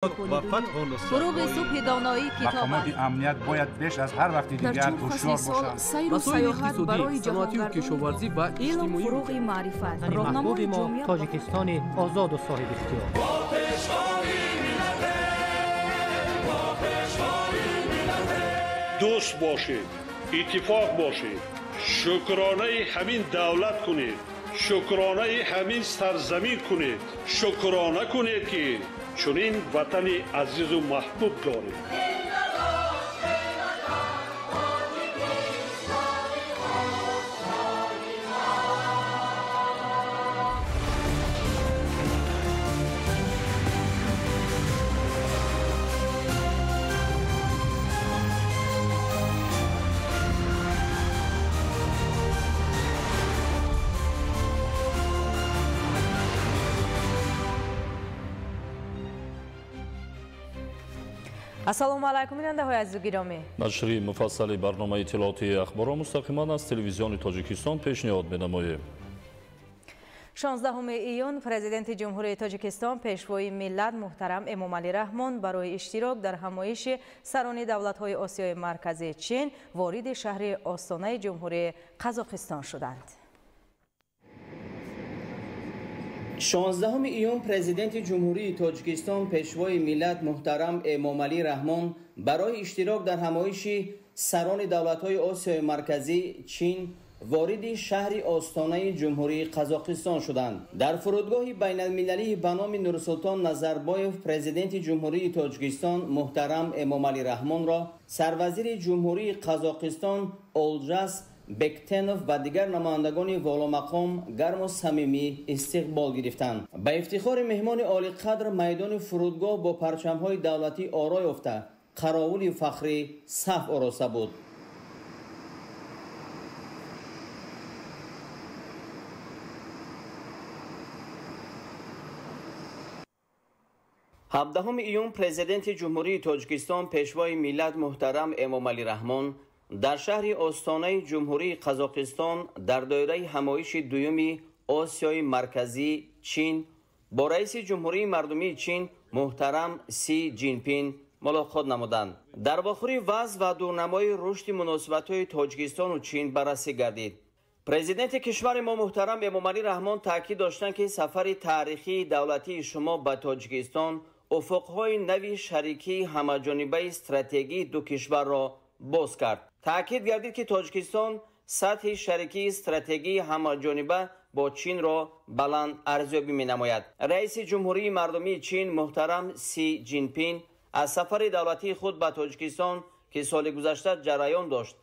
Ва фатҳу Фуруғи субҳи доноӣ китоб Мақомоти аст. Амният бояд беш аз ҳар вақти Дар дигар чор фасли ҳушёр сол бошанд. сайру Масоили саёҳат иқтисодӣ, барои саноатию ҷаҳонгардони кишоварзӣ ва илм иҷтимоӣ. фуруғи маърифат, Ватани роҳнамои маҳбуби мо ҷомеа. Тоҷикистони озоду соҳибихтиёр. Дӯст бошед, иттифоқ бошед, шукронаи ҳамин давлат кунед, шукронаи ҳамин сарзамин кунед, шукрона кунед, ки чунин ватани азизу маҳбуб доред. Ассалому алайкум, бинандаҳои азизу гиромӣ. Нашри муфассали барномаи иттилоотии ахборро мустақиман аз телевизиони Тоҷикистон пешниҳод менамоем. 16 июн Президенти Ҷумҳурии Тоҷикистон, Пешвои миллат муҳтарам Эмомалӣ Раҳмон барои иштирок дар ҳамоиши сарони давлатҳои Осиёи Марказии Чин вориди шаҳри Остонаи Ҷумҳурии Қазоқистон шуданд. 16 июн Президенти Ҷумҳурии Тоҷикистон, Пешвои миллат муҳтарам Эмомалӣ Раҳмон барои иштирок дар ҳамоиши сарони давлатҳои Осиёи Марказӣ Чин вориди шаҳри Остонаи Ҷумҳурии Қазоқистон шуданд. Дар фурудгоҳи байналмилалии ба номи Нурсултон Назарбоев Президенти Ҷумҳурии Тоҷикистон муҳтарам Эмомалӣ Раҳмонро сарвазири Ҷумҳурии Қазоқистон Олжас Бектенов ва дигар намояндагони воломақом гарму самимӣ истиқбол гирифтанд. Ба ифтихори меҳмони олиқадр майдони фурудгоҳ бо парчамҳои давлатӣ оро ёфта, қаровули фахрӣ саф ороста буд. 17 июн Президенти Ҷумҳурии Тоҷикистон, Пешвои миллат муҳтарам Эмомалӣ Раҳмон дар шаҳри Остонаи Ҷумҳурии Қазоқистон дар доираи ҳамоиши дуюми Осиёи Марказӣ Чин бо раиси Ҷумҳурии Мардумии Чин муҳтарам Си Ҷинпин мулоқот намуданд. Дар вохӯрӣ вазъ ва дурнамои рушди муносибатҳои Тоҷикистону Чин баррасӣ гардид. Президенти кишвари мо муҳтарам Эмомалӣ Раҳмон таъкид доштанд, ки сафари таърихии давлатии шумо ба Тоҷикистон уфуқҳои нави шарикии ҳамаҷонибаи стратегии ду кишварро боз кард. Таъкид гардид, ки Тоҷикистон сатҳи шарикии стратегии ҳамаҷониба бо Чинро баланд арзёбӣ менамояд. Раиси Ҷумҳурии Мардумии Чин муҳтарам Си Ҷинпин аз сафари давлатии худ ба Тоҷикистон, ки соли гузашта ҷараён дошт,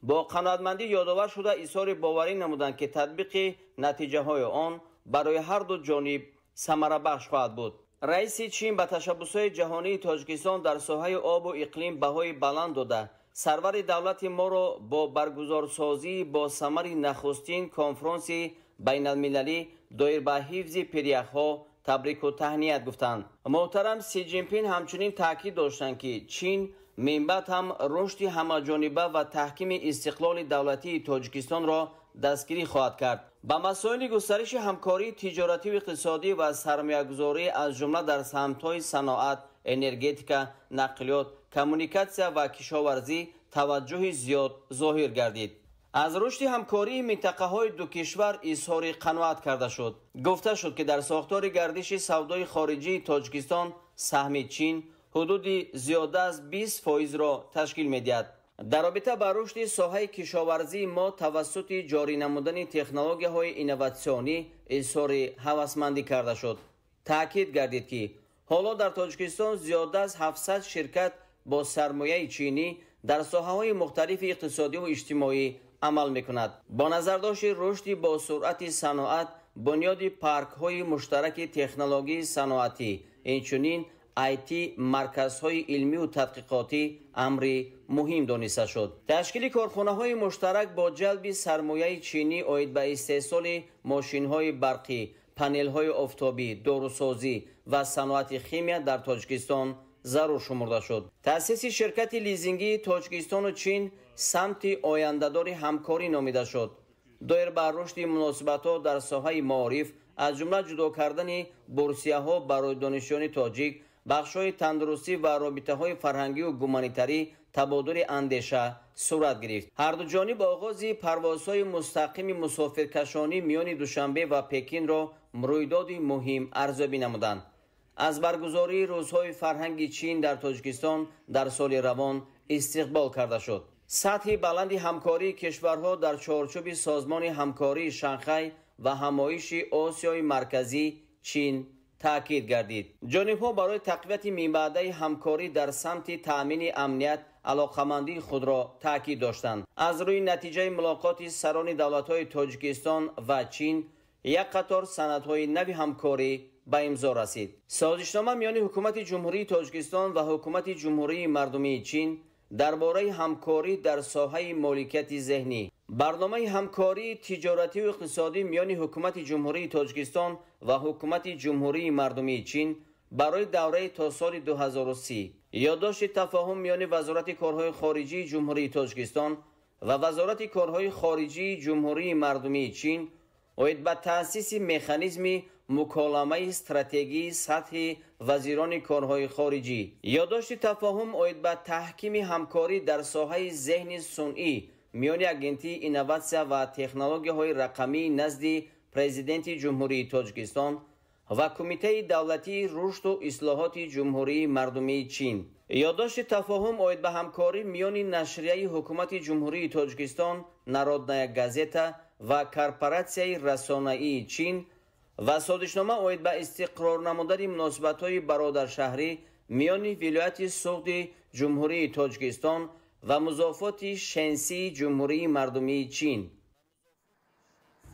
бо қаноатмандӣ ёдовар шуда, изҳори боварӣ намуданд, ки татбиқи натиҷаҳои он барои ҳарду ҷониб самарабахш хоҳад буд. Раиси Чин ба ташаббусҳои ҷаҳонии Тоҷикистон дар соҳаи обу иқлим баҳои баланд дода, сарвари давлати моро бо баргузорсозии бо самари нахустин конфронси байналмилалӣ доир ба ҳифзи пиряхҳо табрику таҳният гуфтанд. Муҳтарам Си Ҷинпин ҳамчунин таъкид доштанд, ки Чин минбаъд ҳам рушди ҳамаҷониба ва таҳкими истиқлоли давлатии Тоҷикистонро дастгирӣ хоҳад кард. Ба масоили густариши ҳамкории тиҷоративу иқтисодӣ ва сармоягузорӣ, аз ҷумла дар самтҳои саноат, энергетика, нақлиёт, коммуникатсия ва кишоварзӣ таваҷҷӯҳи зиёд зоҳир гардид. Аз рушди ҳамкории минтақаҳои ду кишвар изҳори қаноат карда шуд. Гуфта шуд, ки дар сохтори гардиши савдои хориҷии Тоҷикистон саҳми Чин ҳудуди зиёда аз 20 фоизро ташкил медиҳад. Дар робита ба рушди соҳаи кишоварзии мо тавассути ҷорӣ намудани технологияҳои инноватсионӣ изҳори ҳавасмандӣ карда шуд. Таъкид гардид, ки ҳоло дар Тоҷикистон зиёда аз 700 ширкат бо сармояи чинӣ дар соҳаҳои мухталифи иқтисодиву иҷтимоӣ амал мекунад. Бо назардошти рушди босуръати саноат, бунёди паркҳои муштараки технологии саноатӣ, инчунин IT марказҳои илмию тадқиқотӣ амри муҳим дониста шуд. Ташкили корхонаҳои муштарак бо ҷалби сармояи чинӣ оид ба истеҳсоли мошинҳои барқӣ, панелҳои офтобӣ, дорусозӣ ва саноати химия дар Тоҷикистон зарур шумурда шуд. Таъсиси ширкати лизингии Тоҷикистону Чин самти ояндадори ҳамкорӣ номида шуд. Доир ба рушди муносибатҳо дар соҳаи маориф, аз ҷумла ҷудо кардани бурсияҳо барои донишҷӯёни тоҷик Бахшҳои тандурустӣ ва робитаҳои фарҳангию гуманитарӣ табодули андеша сурат гирифт. Ҳарду ҷониб оғози парвозҳои мустақими мусофиркашонӣ миёни Душанбе ва Пекинро рӯйдоди муҳим арзёбӣ намуданд. Аз баргузории рӯзҳои фарҳанги Чин дар Тоҷикистон дар соли равон истиқбол карда шуд. Сатҳи баланди ҳамкории кишварҳо дар чорчӯби Созмони ҳамкории Шанхай ва ҳамоиши Осиёи Марказӣ Чин таъкид гардид. Ҷонибҳо барои тақвияти минбаъдаи ҳамкорӣ дар самти таъмини амният алоқамандии худро таъкид доштанд. Аз рӯи натиҷаи мулоқоти сарони давлатҳои Тоҷикистон ва Чин як қатор санадҳои нави ҳамкорӣ ба имзо расид. Созишнома миёни Ҳукумати Ҷумҳурии Тоҷикистон ва Ҳукумати Ҷумҳурии Мардумии Чин дар бораи ҳамкорӣ дар соҳаи моликияти зеҳнӣ, барномаи ҳамкории тиҷоративу иқтисодӣ миёни Ҳукумати Ҷумҳурии Тоҷикистон ва Ҳукумати Ҷумҳурии Мардумии Чин барои давраи то соли 2030, ёддошти тафоҳум миёни Вазорати корҳои хориҷии Ҷумҳурии Тоҷикистон ва Вазорати корҳои хориҷии Ҷумҳурии Мардумии Чин оид ба таъсиси механизми муколамаи стратегии сатҳи вазирони корҳои хориҷӣ, ёддошти тафоҳум оид ба таҳкими ҳамкорӣ дар соҳаи зеҳни сунъӣ миёни Агентии инноватсия ва технологияҳои рақамии назди Президенти Ҷумҳурии Тоҷикистон ва Кумитаи давлатии рушду ислоҳоти Ҷумҳурии Мардумии Чин, ёддошти тафоҳум оид ба ҳамкорӣ миёни нашрияи Ҳукумати Ҷумҳурии Тоҷикистон Народная газета ва Корпоратсияи расонаии Чин ва созишнома оид ба истиқрор намудани муносибатҳои бародаршаҳрӣ миёни вилояти Суғди Ҷумҳурии Тоҷикистон ва музофоти Шенсии Ҷумҳурии Мардумии Чин.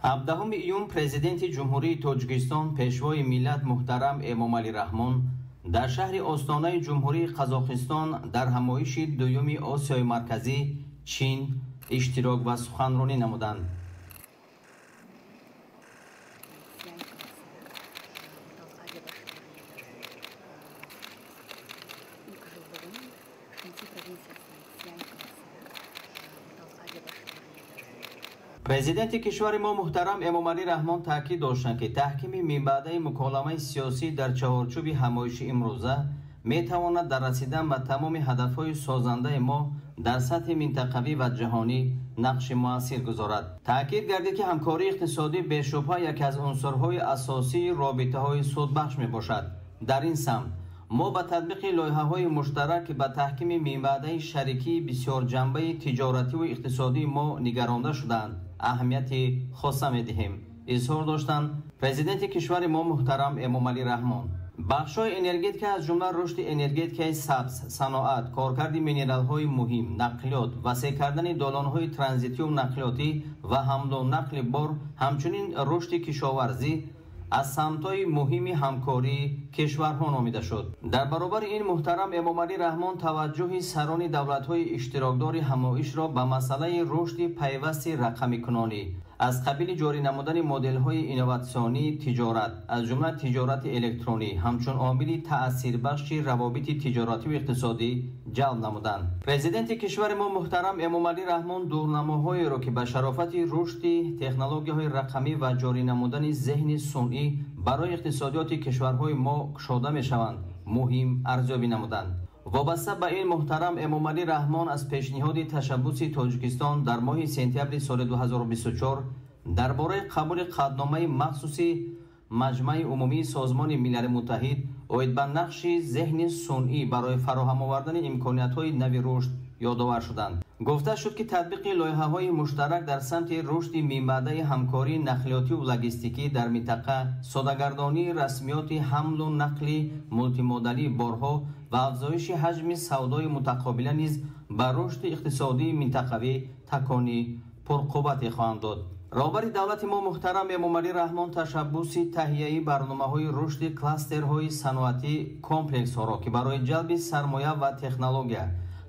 17 июн Президенти Ҷумҳурии Тоҷикистон, Пешвои миллат муҳтарам Эмомалӣ Раҳмон дар шаҳри Остонаи Ҷумҳурии Қазоқистон дар ҳамоиши дуюми Осиёи Марказӣ Чин иштирок ва суханронӣ намуданд. Президенти кишвари мо муҳтарам Эмомалӣ Раҳмон таъкид доштанд, ки таҳкими минбаъдаи муколамаи сиёсӣ дар чаҳорчӯби ҳамоиши имрӯза метавонад дар расидан ба тамоми ҳадафҳои созандаи мо дар сатҳи минтақавӣ ва ҷаҳонӣ нақши муассир гузорад. Таъкид гардид, ки ҳамкории иқтисодӣ бешубҳа яке аз унсурҳои асосии робитаҳои судбахш мебошад. Дар ин самт мо ба татбиқи лоиҳаҳои муштарак, ки ба таҳкими минбаъдаи шарикии бисёрҷанбаи тиҷоративу иқтисодии мо нигаронда шудаанд, аҳамияти хоса медиҳем, изҳор доштанд Президенти кишвари мо муҳтарам Эмомалӣ Раҳмон. Бахшҳои энергетика, аз ҷумла рушди энергетикаи сабз, саноат, коркарди минералҳои муҳим, нақлиёт, васеъ кардани долонҳои транзитию нақлиётӣ ва ҳамлу нақли бор, ҳамчунин рушди кишоварзӣ аз самтҳои муҳими ҳамкории кишварҳо номида шуд. Дар баробари ин муҳтарам Эмомалӣ Раҳмон таваҷҷӯҳи сарони давлатҳои иштирокдори ҳамоишро ба масъалаи рушди пайвасти рақамикунонӣ аз қабили ҷорӣ намудани моделҳои инноватсионии тиҷорат, аз ҷумла тиҷорати электронӣ, ҳамчун омили таъсирбахши равобити тиҷоративу иқтисодӣ ҷалб намуданд. Президенти кишвари мо муҳтарам Эмомалӣ Раҳмон дурнамоҳоеро, ки ба шарофати рушди технологияҳои рақамӣ ва ҷорӣ намудани зеҳни сунъӣ барои иқтисодиёти кишварҳои мо кушода мешаванд, муҳим арзёбӣ намуданд. Вобаста ба ин муҳтарам Эмомалӣ Раҳмон аз пешниҳоди ташаббуси Тоҷикистон дар моҳи сентябри соли 2024 дар бораи қабули қатъномаи махсуси Маҷмаи умумии Созмони Милали Муттаҳид оид ба нақши зеҳни сунъӣ барои фароҳам овардани имкониятҳои нави рушд ёдовар шуданд. Гуфта шуд, ки татбиқи лоиҳаҳои муштарак дар самти рушди минбаъдаи ҳамкории нақлиётиву логистикӣ дар минтақа, содагардонии расмиёти ҳамлу нақли мултимодалии борҳо ва афзоиши ҳаҷми савдои мутақобила низ ба рушди иқтисодии минтақавӣ такони пурқуввате хоҳанд дод. Роҳбари давлати мо муҳтарам Эмомалӣ Раҳмон ташаббуси таҳияи барномаҳои рушди кластерҳои саноатӣ комплексҳоро, ки барои ҷалби сармоя ва технология,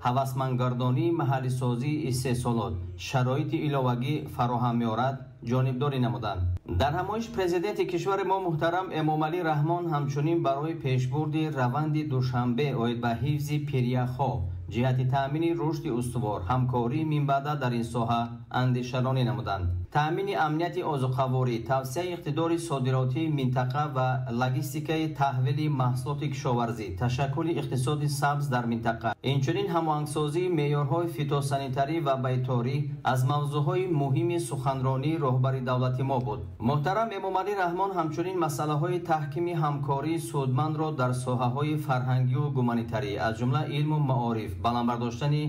ҳавасмандгардонии маҳаллисозии истеҳсолот шароити иловагӣ фароҳам меорад, ҷонибдорӣ намуданд. Дар ҳамоиш Президенти кишвари мо муҳтарам Эмомалӣ Раҳмон ҳамчунин барои пешбурди раванди Душанбе оид ба ҳифзи пиряхҳо ҷиҳати таъмини рушди устувор, ҳамкории минбаъда дар ин соҳа андешаронӣ намуданд. Таъмини амнияти озуқаворӣ, тавсеаи иқтидори содиротии минтақа ва логистикаи таҳвили маҳсулоти кишоварзӣ, ташаккули иқтисоди сабз дар минтақа, инчунин ҳамоҳангсозии меъёрҳои фитосанитарӣ ва байторӣ аз мавзӯъҳои муҳими суханронии роҳбари давлати мо буд. Муҳтарам Эмомалӣ Раҳмон ҳамчунин масъалаҳои таҳкими ҳамкории судмандро дар соҳаҳои фарҳангию гуманитарӣ, аз ҷумла илму маориф, баланд бардоштани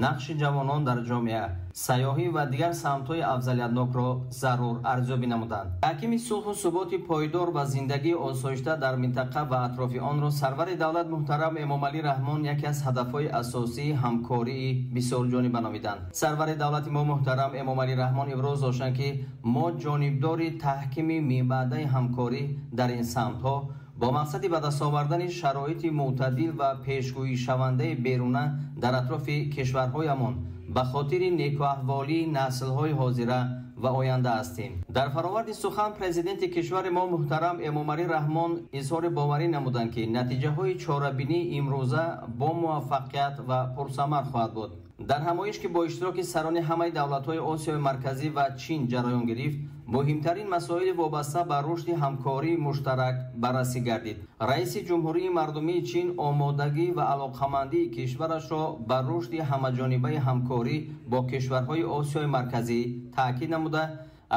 нақши ҷавонон дар ҷомеа, сайёҳӣ ва дигар самтҳои афзалиятнокро зарур арзёбӣ намуданд. Таҳкими сулҳу суботи пойдор ва зиндагии осоишта дар минтақа ва атрофи онро сарвари давлат муҳтарам Эмомалӣ Раҳмон яке аз ҳадафҳои асосии ҳамкории бисёрҷониба номиданд. Сарвари давлати мо муҳтарам Эмомалӣ Раҳмон иброз доштанд, ки мо ҷонибдори таҳкими мебаъдаи ҳамкорӣ дар ин самтҳо бо мақсади ба даст овардани шароити мӯътадил ва пешгӯишавандаи беруна дар атрофи кишварҳоямон ба хотири некӯаҳволии наслҳои ҳозира ва оянда ҳастем. Дар фароварди сухан президенти кишвари мо муҳтарам Эмомалӣ Раҳмон изҳори боварӣ намуданд, ки натиҷаҳои чорабинии имрӯза бо муваффақият ва пурсамар хоҳад буд. Дар ҳамоиш, ки бо иштироки сарони ҳамаи давлатҳои Осиёи Марказӣ ва Чин ҷараён гирифт, муҳимтарин масоили вобаста ба рушди ҳамкории муштарак баррасӣ гардид. Раиси Ҷумҳурии Мардумии Чин омодагӣ ва алоқамандии кишварашро ба рушди ҳамаҷонибаи ҳамкорӣ бо кишварҳои Осиёи Марказӣ таъкид намуда,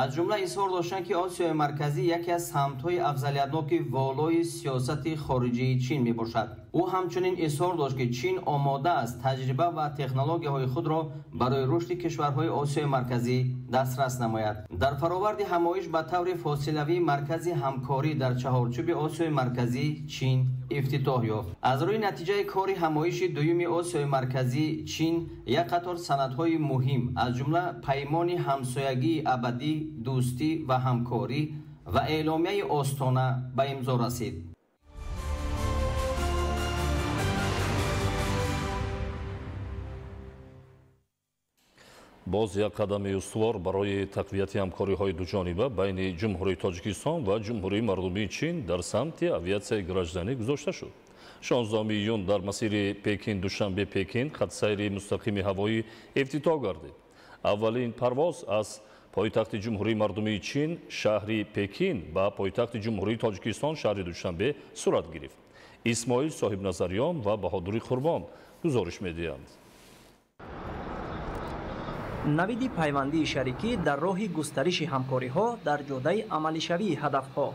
аз ҷумла изҳор доштанд, ки Осиёи Марказӣ яке аз самтҳои афзалиятноки волои сиёсати хориҷии Чин мебошад. Ӯ ҳамчунин изҳор дошт, ки Чин омода аст таҷриба ва технологияҳои худро барои рушди кишварҳои Осиёи Марказӣ дастрас намояд. Дар фароварди ҳамоиш ба таври фосилавӣ маркази ҳамкорӣ дар чаҳорчӯби Осиёи Марказӣ Чин ифтитоҳ ёфт. Аз рӯи натиҷаи кори ҳамоиши дуюми Осиёи Марказӣ Чин як қатор санадҳои муҳим, аз ҷумла паймони ҳамсоягии абадӣ, дӯстӣ ва ҳамкорӣ ва эъломияи Остона ба имзо расид. Боз як қадами устувор барои тақвияти ҳамкориҳои дуҷониба байни Ҷумҳурии Тоҷикистон ва Ҷумҳурии Мардумии Чин дар самти авиатсияи гражданӣ гузошта шуд. 16 июн дар масири Пекин-Душанбе-Пекин хатсайри мустақими ҳавоӣ ифтитоҳ гардид. Аввалин парвоз аз пойтахти Ҷумҳурии Мардумии Чин шаҳри Пекин ба пойтахти Ҷумҳурии Тоҷикистон шаҳри Душанбе сурат гирифт. Исмоил Соҳибназарён ва Баҳодури Қурбон гузориш медиҳанд. Навиди пайвандии шарикӣ дар роҳи густариши ҳамкориҳо дар ҷодаи амалишавии ҳадафҳо.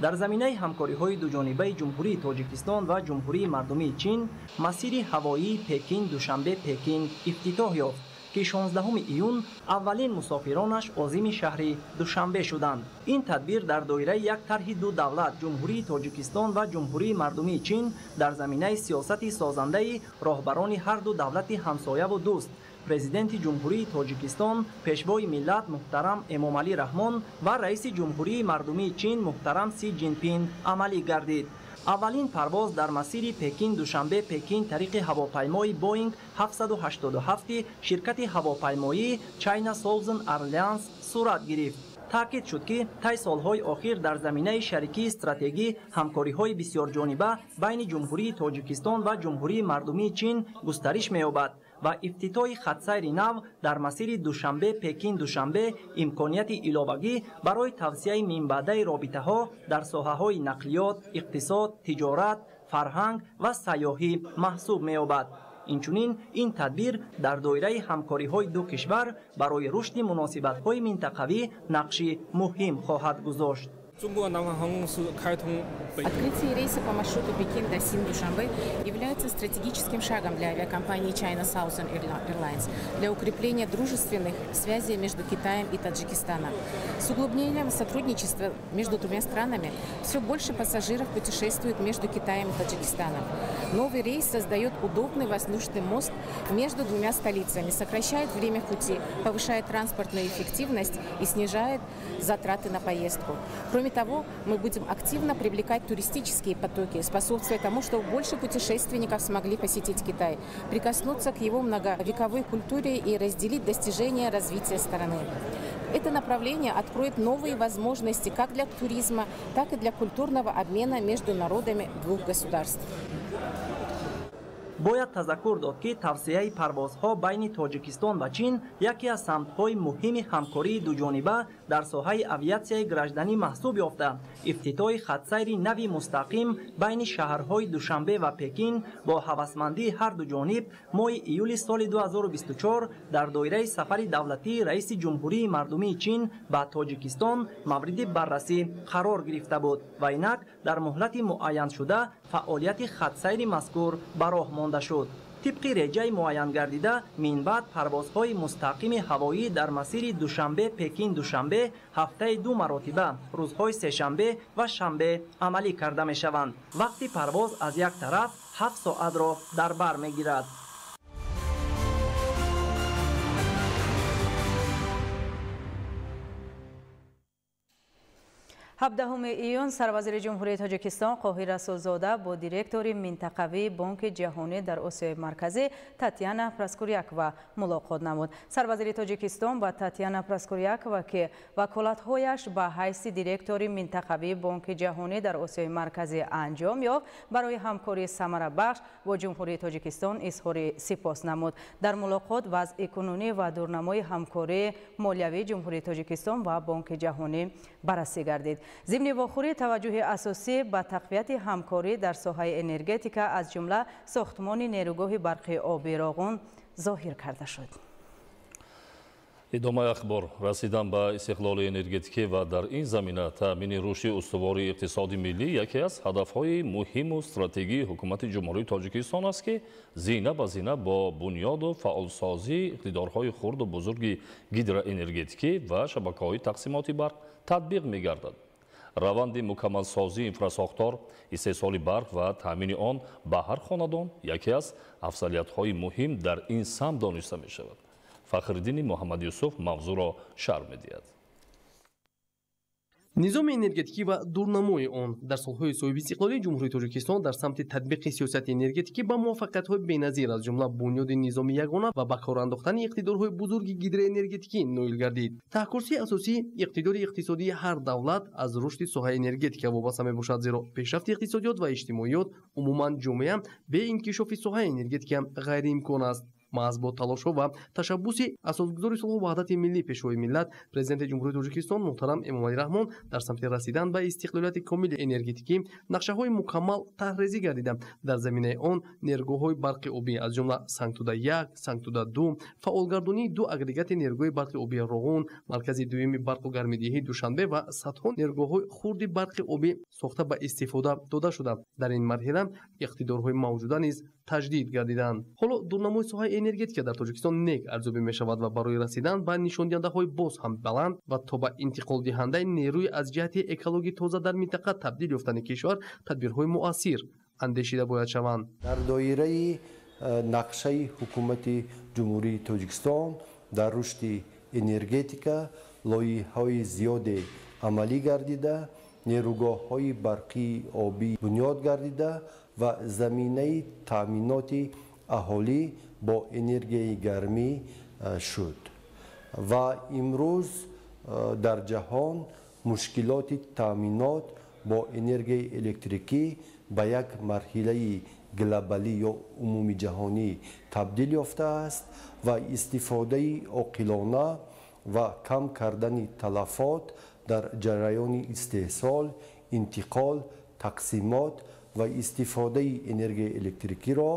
Дар заминаи ҳамкориҳои дуҷонибаи Ҷумҳурии Тоҷикистон ва Ҷумҳурии Мардумии Чин масири ҳавоии Пекин-Душанбе-Пекин ифтитоҳ ёфт, ки 16 июн аввалин мусофиронаш озими шаҳри Душанбе шуданд. Ин тадбир дар доираи як тарҳи ду давлат Ҷумҳурии Тоҷикистон ва Ҷумҳурии Мардумии Чин дар заминаи сиёсати созандаи роҳбарони ҳар ду давлати ҳамсояву дӯст, президенти Ҷумҳурии Тоҷикистон, пешвои миллат муҳтарам Эмомалӣ Раҳмон ва раиси Ҷумҳурии Мардумии Чин муҳтарам Си Ҷинпин амалӣ гардид. Аввалин парвоз дар масири Пекин-Душанбе-Пекин тариқи ҳавопаймои Боинг 787 ширкати ҳавопаймоии China Southern Airlines сурат гирифт. Таъкид шуд, ки тай солҳои охир дар заминаи шарикии стратегӣ ҳамкориҳои бисёрҷониба байни Ҷумҳурии Тоҷикистон ва Ҷумҳурии Мардумии Чин густариш меёбад ва ифтитоҳи хатсайри нав дар масири Душанбе-Пекин-Душанбе имконияти иловагӣ барои тавсеаи минбаъдаи робитаҳо дар соҳаҳои нақлиёт, иқтисод, тиҷорат, фарҳанг ва сайёҳӣ маҳсуб меёбад. Инчунин ин тадбир дар доираи ҳамкориҳои ду кишвар барои рушди муносибатҳои минтақавӣ нақши муҳим хоҳад гузошт. Открытие рейса по маршруту Пекин-Дасин-Душанбе является стратегическим шагом для авиакомпании China Southern Airlines для укрепления дружественных связей между Китаем и Таджикистаном. С углублением сотрудничества между двумя странами все больше пассажиров путешествует между Китаем и Таджикистаном. Новый рейс создает удобный воздушный мост между двумя столицами, сокращает время пути, повышает транспортную эффективность и снижает затраты на поездку. Кроме того, мы будем активно привлекать туристические потоки, способствуя тому, чтобы больше путешественников смогли посетить Китай, прикоснуться к его многовековой культуре и разделить достижения развития страны. Это направление откроет новые возможности как для туризма, так и для культурного обмена между народами двух государств. Бояд тазаккур дод, ки тавсеаи парвозҳо байни Тоҷикистон ва Чин яке аз самтҳои муҳими ҳамкории дуҷониба дар соҳаи авиатсияи гражданӣ маҳсуб ёфта, ифтитоҳи хатсайри нави мустақим байни шаҳрҳои Душанбе ва Пекин бо ҳавасмандии ҳар ду ҷониб моҳи июли соли 2024 дар доираи сафари давлатии раиси Ҷумҳурии Мардумии Чин ба Тоҷикистон мавриди баррасӣ қарор гирифта буд ва инак дар муҳлати муайяншуда фаъолияти хатсайри мазкур ба роҳ монда шуд. Тибқи реҷаи муайянгардида, минбаъд парвозҳои мустақими ҳавоӣ дар масири Душанбе-Пекин-Душанбе ҳафтаи 2 маротиба рӯзҳои сешанбе ва шанбе амалӣ карда мешаванд. Вақти парвоз аз як тараф 7 соатро дар бар мегирад. 17 июн сарвазири Ҷумҳурии Тоҷикистон Қоҳир Расулзода бо директори минтақавии Бонки Ҷаҳонӣ дар Осиёи Марказӣ Татьяна Проскурякова мулоқот намуд. Сарвазири Тоҷикистон ба Татьяна Проскурякова, ки ваколатҳояш ба ҳайси директори минтақавии Бонки Ҷаҳонӣ дар Осиёи Марказӣ анҷом ёфт, барои ҳамкории самарабахш бо Ҷумҳурии Тоҷикистон изҳори сипос намуд. Дар мулоқот вазъи кунунӣ ва дурнамои ҳамкории молиявии Ҷумҳурии Тоҷикистон ва Бонки Ҷаҳонӣ баррасӣ гардид. Зимни вохӯрӣ таваҷҷӯҳи асосӣ ба тақвияти ҳамкорӣ дар соҳаи энергетика, аз ҷумла сохтмони нерӯгоҳи барқи оби Роғун зоҳир карда шуд. Идомаи ахбор. Расидан ба истиқлоли энергетикӣ ва дар ин замина таъмини рушди устувори иқтисоди миллӣ яке аз ҳадафҳои муҳиму стратегии ҳукумати Ҷумҳурии Тоҷикистон аст, ки зина ба зина бо бунёду фаъолсозии иқтидорҳои хурду бузурги гидроэнергетикӣ ва шабакаҳои тақсимоти барқ татбиқ мегардад. Раванди мукаммалсозии инфрасохтор, истеҳсоли барқ ва таъмини он ба ҳар хонадон яке аз афзалиятҳои муҳим дар ин самт дониста мешавад. Фахриддини Муҳаммад Юсуф мавзӯъро шарҳ медиҳад. Низоми энергетикӣ ва дурнамои он дар солҳои соҳибистиқлолии Ҷумҳурии Тоҷикистон дар самти татбиқи сиёсати энергетикӣ ба муваффақиятҳои беназир, аз ҷумла бунёди низоми ягона ва ба кор андохтани иқтидорҳои бузурги гидроэнергетикӣ ноил гардид. Таҳкурсии асосии иқтидори иқтисодии ҳар давлат аз рушди соҳаи энергетика вобаста мебошад, зеро пешрафти иқтисодиёт ва иҷтимоиёт, умуман ҷомеа бе инкишофи соҳаи энергетика ғайриимкон аст. Маҳз бо талошҳо ва ташаббуси асосгузори сулҳу ваҳдати миллӣ, Пешвои миллат, Президенти Ҷумҳурии Тоҷикистон муҳтарам Эмомалӣ Раҳмон дар самти расидан ба истиқлолияти комили энергетикӣ нақшаҳои мукаммал таҳрезӣ гардида, дар заминаи он нерӯгоҳҳои барқи обӣ, аз ҷумла Сангтуда 1, Сангтуда 2, фаъолгардонии 2 агрегати нерӯгоҳи барқи обии Роғун, маркази дуюми барқу гармидиҳии Душанбе ва садҳо нерӯгоҳҳои хурди барқи обӣ сохта ба истифода дода шуда, дар ин марҳила иқтидорҳои мавҷуда низ таҷдид гардиданд. Ҳоло дурнамои соҳаи энергетика дар Тоҷикистон нек арзёбӣ мешавад ва барои расидан ба нишондиҳандаҳои боз ҳам баланд ва то ба интиқолдиҳандаи нерӯи аз ҷиҳати экологӣ тоза дар минтақа табдил ёфтани кишвар тадбирҳои муассир андешида бояд шаванд. Дар доираи нақшаи ҳукумати Ҷумҳурии Тоҷикистон дар рушди энергетика лоиҳаҳои зиёде амалӣ гардида, нерӯгоҳҳои барқии обӣ бунёд гардида ва заминаи таъминоти аҳолӣ бо энергияи гармӣ шуд. Ва имрӯз дар ҷаҳон мушкилоти таъминот бо энергияи электрикӣ ба як марҳилаи глобалӣ ё умумиҷаҳонӣ табдил ёфтааст ва истифодаи оқилона ва кам кардани талафот дар ҷараёни истеҳсол, интиқол, тақсимот ва истифодаи энергияи электрикиро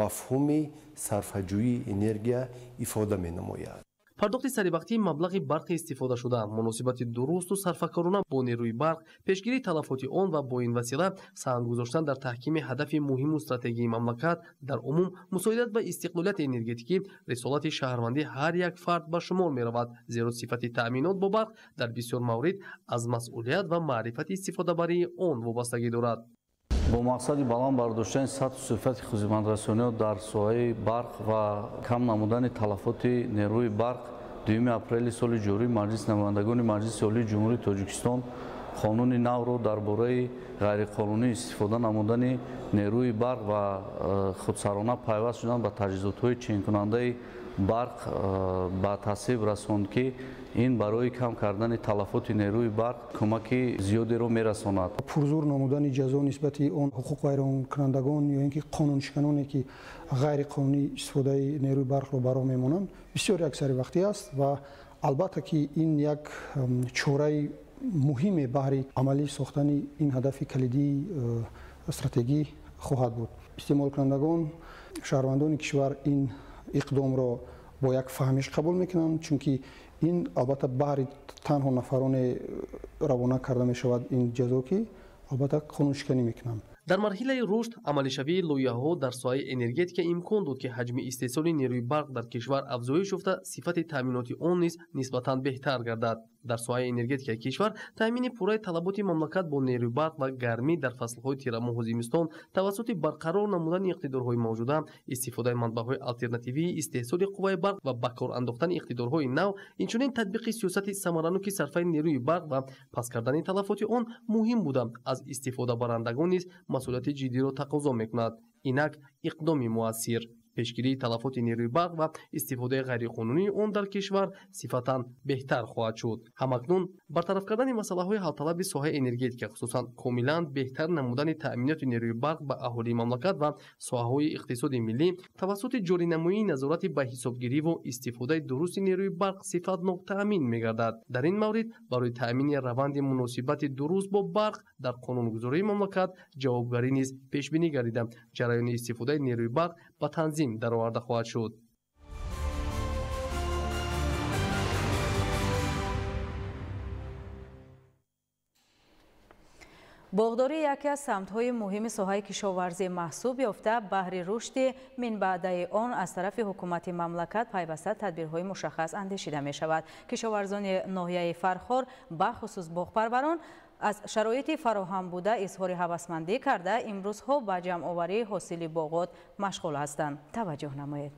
мафҳуми сарфаҷӯии энергия ифода менамояд. Пардохти саривақтии маблағи барқи истифодашуда, муносибати дурусту сарфакорона бо нерӯи барқ, пешгирии талафоти он ва бо ин васила саҳм гузоштан дар таҳкими ҳадафи муҳиму стратегии мамлакат, дар умум мусоидат ба истиқлолияти энергетикӣ рисолати шаҳрвандии ҳар як фард ба шумор меравад, зеро сифати таъминот бо барқ дар бисёр маврид аз масъулият ва маърифати истифодабарии он вобастагӣ дорад. Бо мақсади баланд бардоштани сатҳу сифати хизматрасониҳо дар соҳаи барқ ва кам намудани талафоти нерӯи барқ, 2 апрели соли ҷорӣ Маҷлиси намояндагони Маҷлиси Олии Ҷумҳурии Тоҷикистон Қонуни навро дар бораи ғайриқонунӣ истифода намудани нерӯи барқ ва худсарона пайваст шудан ба таҷҳизотҳои ченкунандаи барқ ба тасвиб расонд, ки ин барои кам кардани талафоти нерӯи барқ кӯмаки зиёдеро мерасонад. Пурзур намудани ҷазо нисбати он ҳуқуқвайронкунандагон ё ин ки қонуншиканоне, ки ғайриқонунӣ истифодаи нерӯи барқро ба роҳ мемонанд, бисёр як саривақтӣ аст ва албатта ки ин як чораи муҳиме баҳри амалӣ сохтани ин ҳадафи калидии стратегӣ хоҳад буд. Истеъмолкунандагон, шаҳрвандони кишвар ин иқдомро бо як фаҳмиш қабул мекунанд, чунки ин албатта баҳри танҳо нафароне равона карда мешавад ин ҷазо, ки албатта қонуншиканӣ мекунанд. Дар марҳилаи рушд амалишавии лоиҳаҳо дар соҳаи энергетика имкон дод, ки ҳаҷми истеҳсоли нерӯи барқ дар кишвар афзоиш ёфта, сифати таъминоти он низ нисбатан беҳтар гардад. Дар соҳаи энергетикаи кишвар таъмини пурраи талаботи мамлакат бо нерӯи барқ ва гармӣ дар фаслҳои тирамоҳу зимистон тавассути барқарор намудани иқтидорҳои мавҷуда, истифодаи манбаъҳои алтернативии истеҳсоли қувваи барқ ва ба кор андохтани иқтидорҳои нав, инчунин татбиқи сиёсати самараноки сарфаи нерӯи барқ ва паст кардани талафоти он муҳим буда, аз истифодабарандагон низ масъулияти ҷиддиро тақозо мекунад. Инак иқдоми муассир пешгирии талафоти нерӯи барқ ва истифодаи ғайриқонунии он дар кишвар сифатан беҳтар хоҳад шуд. Ҳамакнун бартараф кардани масъалаҳои ҳалталаби соҳаи энергетика, хусусан комилан беҳтар намудани таъминоти нерӯи барқ ба аҳолии мамлакат ва соҳаҳои иқтисоди миллӣ тавассути ҷоринамоии назорати ба ҳисобгириву истифодаи дурусти нерӯи барқ сифатнок таъмин мегардад. Дар ин маврид барои таъмини раванди муносибати дуруст бо барқ дар қонунгузории мамлакат ҷавобгарӣ низ пешбинӣ гардида, ҷараёни истифодаи нерӯи барқ ба танзим дароварда хоҳад шуд. Боғдорӣ яке аз самтҳои муҳими соҳаи кишоварзӣ маҳсуб ёфта, баҳри рушди минбаъдаи он аз тарафи ҳукумати мамлакат пайваста тадбирҳои мушаххас андешида мешавад. Кишоварзони ноҳияи Фархор, бахусус боғпарварон, аз шароити фароҳам буда изҳори ҳавасмандӣ карда, имрӯзҳо ба ҷамъоварии ҳосили боғот машғул ҳастанд. Таваҷҷӯҳ намоед.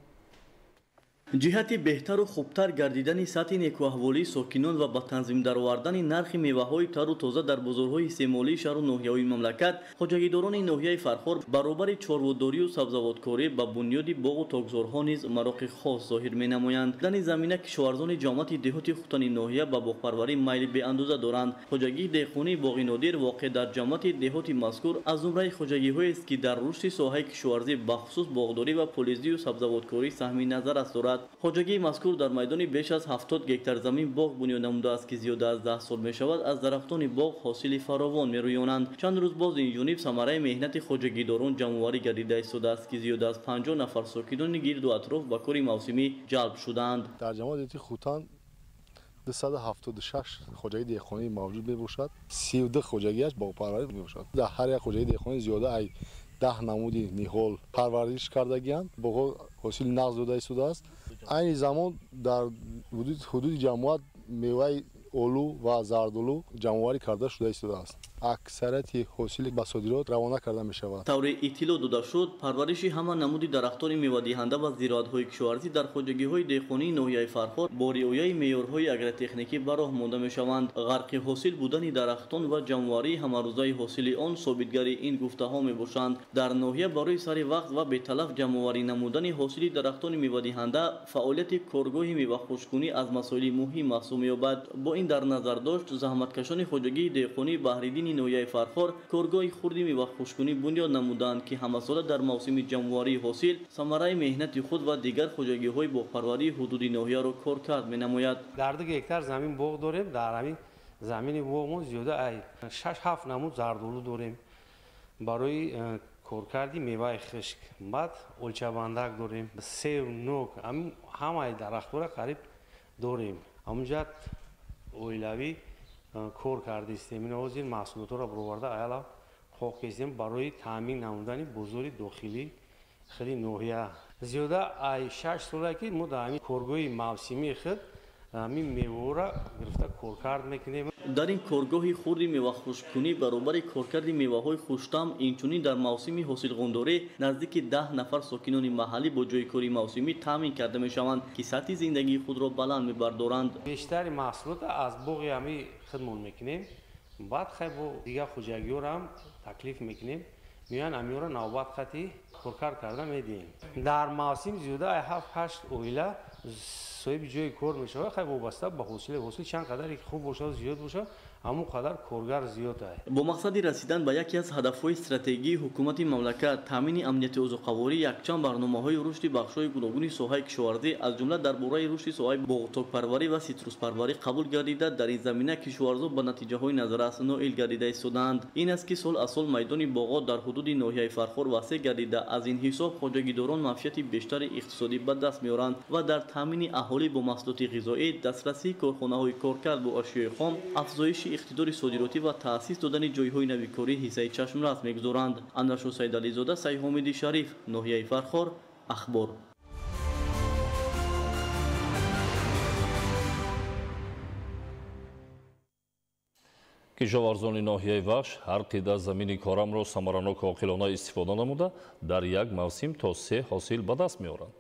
Ҷиҳати беҳтару хубтар гардидани сатҳи некуаҳволии сокинон ва ба танзим даровардани нархи меваҳои тару тоза дар бозорҳои истеъмолии шаҳру ноҳияҳои мамлакат, хоҷагидорони ноҳияи Фархор баробари чорводорию сабзавоткорӣ ба бунёди боғу токзорҳо низ мароқи хос зоҳир менамоянд. Дар ин замина кишоварзони ҷамоати деҳоти Хутани ноҳия ба боғпарварӣ майли беандоза доранд. Хоҷагии деҳқонии Боғи Нодир воқеъ дар ҷамоати деҳоти мазкур аз зумраи хоҷагиҳоест, ки дар рушди соҳаи кишоварзӣ бахусус боғдорӣ ва полизию сабзавоткорӣ саҳми назаррас дорад. Хоҷагии мазкур дар майдони беш аз 70 гектар замин боғ бунёд намудааст, ки зиёда аз 10 сол мешавад аз дарахтони боғ ҳосили фаровон мерӯёнанд. Чанд рӯз боз ин ҷониб самараи меҳнати хоҷагидорон ҷамъоварӣ гардида истодааст, ки зиёда аз 50 нафар сокинони гирду атроф ба кори мавсимӣ ҷалб шудаанд. Дар ҷамоати Хутан 276 хоҷагии деҳқонӣ мавҷуд мебошад. 32 хоҷагиаш боғпарварӣ мебошад. Дар ҳар як хоҷагии деҳқонӣ зиёда аз 10 намуди ниҳол парвариш кардагианд. Боғҳо ҳосили нағз дода истодааст. Айни замон дар ҳудуди ҷамоат меваи олу ва зардолу ҷамъоварӣ карда шуда истодааст. Аксарияти ҳосили ба содирот равона карда мешавад. Тавре иттилоъ дода шуд, парвариши ҳама намуди дарахтони мевадиҳанда ва зироатҳои кишоварзӣ дар хоҷагиҳои деҳқонии ноҳияи Фархор бо риояи меъёрҳои агротехникӣ ба роҳ монда мешаванд. Ғарқи ҳосил будани дарахтон ва ҷамъоварии ҳамарӯзаи ҳосили он собитгари ин гуфтаҳо мебошанд. Дар ноҳия барои сари вақт ва беталаф ҷамъоварӣ намудани ҳосили дарахтони мевадиҳанда фаъолияти коргоҳи мевахушккунӣ аз масоили муҳим маҳсуб меёбад. Бо ин дар назар дошт, заҳматкашони хоҷагии деҳқонии Баҳриддини ноҳияи Фархор коргоҳи хурди мевахушккунӣ бунёд намуданд, ки ҳамасола дар мавсими ҷамъоварии ҳосил самараи меҳнати худ ва дигар хоҷагиҳои боғпарварии ҳудуди ноҳияро коркард менамояд. Дар 2 гектар замин боғ дорем. Дар ҳамин замини боғмон зиёда аз 6-7 намуд зардолу дорем барои коркарди меваи хушк. Баъд олчабандак дорем, сев, нок, ҳамаи дарахтҳоро қариб дорем. Ҳамунҷа оилавӣ кор кардистем. Ин ҳозир маҳсулотҳоро бароварда аяла қоқ кесем барои таъмин намудани бозори дохилӣ худи ноҳия. Зиёда ай 6 сола ки мо дар ҳамин коргоҳи мавсимии худ ҳамин меваҳоро гирифта коркард мекунем. Дар ин коргоҳи хурди мевахушккунӣ баробари коркарди меваҳои хуштам, инчунин дар мавсими ҳосилғондорӣ наздики 10 нафар сокинони маҳаллӣ бо ҷойи кори мавсимӣ таъмин карда мешаванд, ки сатҳи зиндагии худро баланд мебардоранд. Бештари маҳсулотро аз боғи ҳамин худмон мекунем. Баъд хай бо дигар хоҷагиёро ҳам таклиф мекунем, меоянд амиёро навбат хати коркард карда медиҳем. Дар мавсим зиёда ай 7-8 оила соҳиби ҷои кор мешавад. Хай вобаста ба ҳосил, ҳосил чанд қадаре ки хуб бошад, зиёд бошад, ҳамон қадар коргар зиёд аст. Бо мақсади расидан ба яке аз ҳадафҳои стратегии ҳукумати мамлакат, таъмини амнияти озуқаворӣ, якчанд барномаҳои рушди бахшҳои гуногуни соҳаи кишоварзӣ, аз ҷумла дар бораи рушди соҳаи боғтокпарварӣ ва ситруспарварӣ қабул гардида, дар ин замина кишоварзон ба натиҷаҳои назаррас ноил гардида истодаанд. Ин аст ки сол аз сол майдони боғот дар ҳудуди ноҳияи Фархор васеъ гардида, аз ин ҳисоб хоҷагидорон манфиати бештари иқтисодӣ ба даст меоранд ва дар таъмини аҳолӣ бо маҳсулоти ғизоӣ, дастрасии корхонаҳои коркард бо ашёи хом, афзоиши иқтидори содиротӣ ва таъсис додани ҷойҳои нави корӣ ҳиссаи чашмрас мегузоранд. Анваршо Саидализода, Сайҳомиди Шариф, ноҳияи Фархор, Ахбор. Кишоварзони ноҳияи Вахш ҳар қида замини корамро самараноку оқилона истифода намуда, дар як мавсим то 3 ҳосил ба даст меоранд.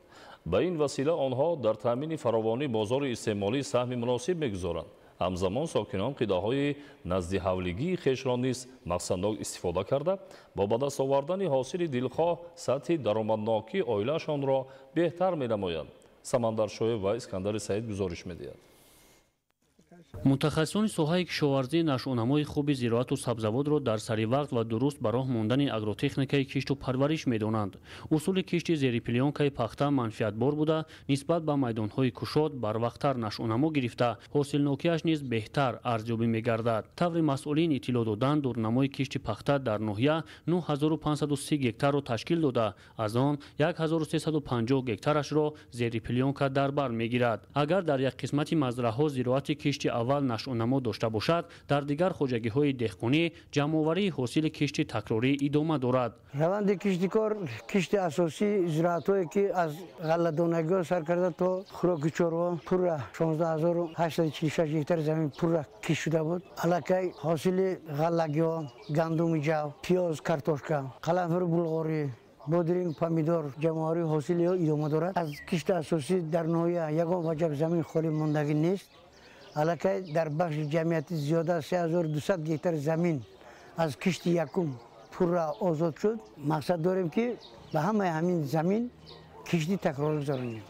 Ба ин васила онҳо дар таъмини фаровонии бозори истеъмолӣ саҳми муносиб мегузоранд. Ҳамзамон сокинон қидаҳои назди ҳавлигии хешро низ мақсаднок истифода карда, бо ба даст овардани ҳосили дилхоҳ сатҳи даромаднокии оилаашонро беҳтар менамоянд. Самандар Шоев ва Искандари Саид гузориш медиҳад. Мутахассисони соҳаи кишоварзӣ нашъунамои хуби зироату сабзавотро дар сари вақт ва дуруст ба роҳ мондани агротехникаи кишту парвариш медонанд. Усули кишти зери плёнкаи пахта манфиатбор буда, нисбат ба майдонҳои кушод барвақттар нашъунамо гирифта, ҳосилнокиаш низ беҳтар арзёбӣ мегардад. Таври масъулин иттилоъ доданд, дурнамои кишти пахта дар ноҳия 9530 гектарро ташкил дода, аз он 1350 гектарашро зери плёнка дар бар мегирад. Агар дар як қисмати мазраҳо зироати кишти аввал нашъунамо дошта бошад, дар дигар хоҷагиҳои деҳқонӣ ҷамъоварии ҳосили кишти такрорӣ идома дорад. Раванди киштикор кишти асосии зироатҳое ки аз ғалладонагиҳо сар карда то хӯроки чорво пурра 16846 гектар замин пурра кишт шуда буд. Аллакай ҳосили ғаллагиҳо гандуми ҷав, пиёз, картошка, қаламфури булғорӣ, бодиринг, помидор ҷамъоварии ҳосили идома дорад. Аз кишти асосӣ дар ноҳия ягон ваҷаб замин холӣ мондагӣ нест. Аллакай дар бахши ҷамъиятӣ зиёда аз 3200 гектар замин аз кишти якум пурра озод шуд. Мақсад дорем ки ба ҳамаи ҳамин замин кишти такрорӣ гузаронем.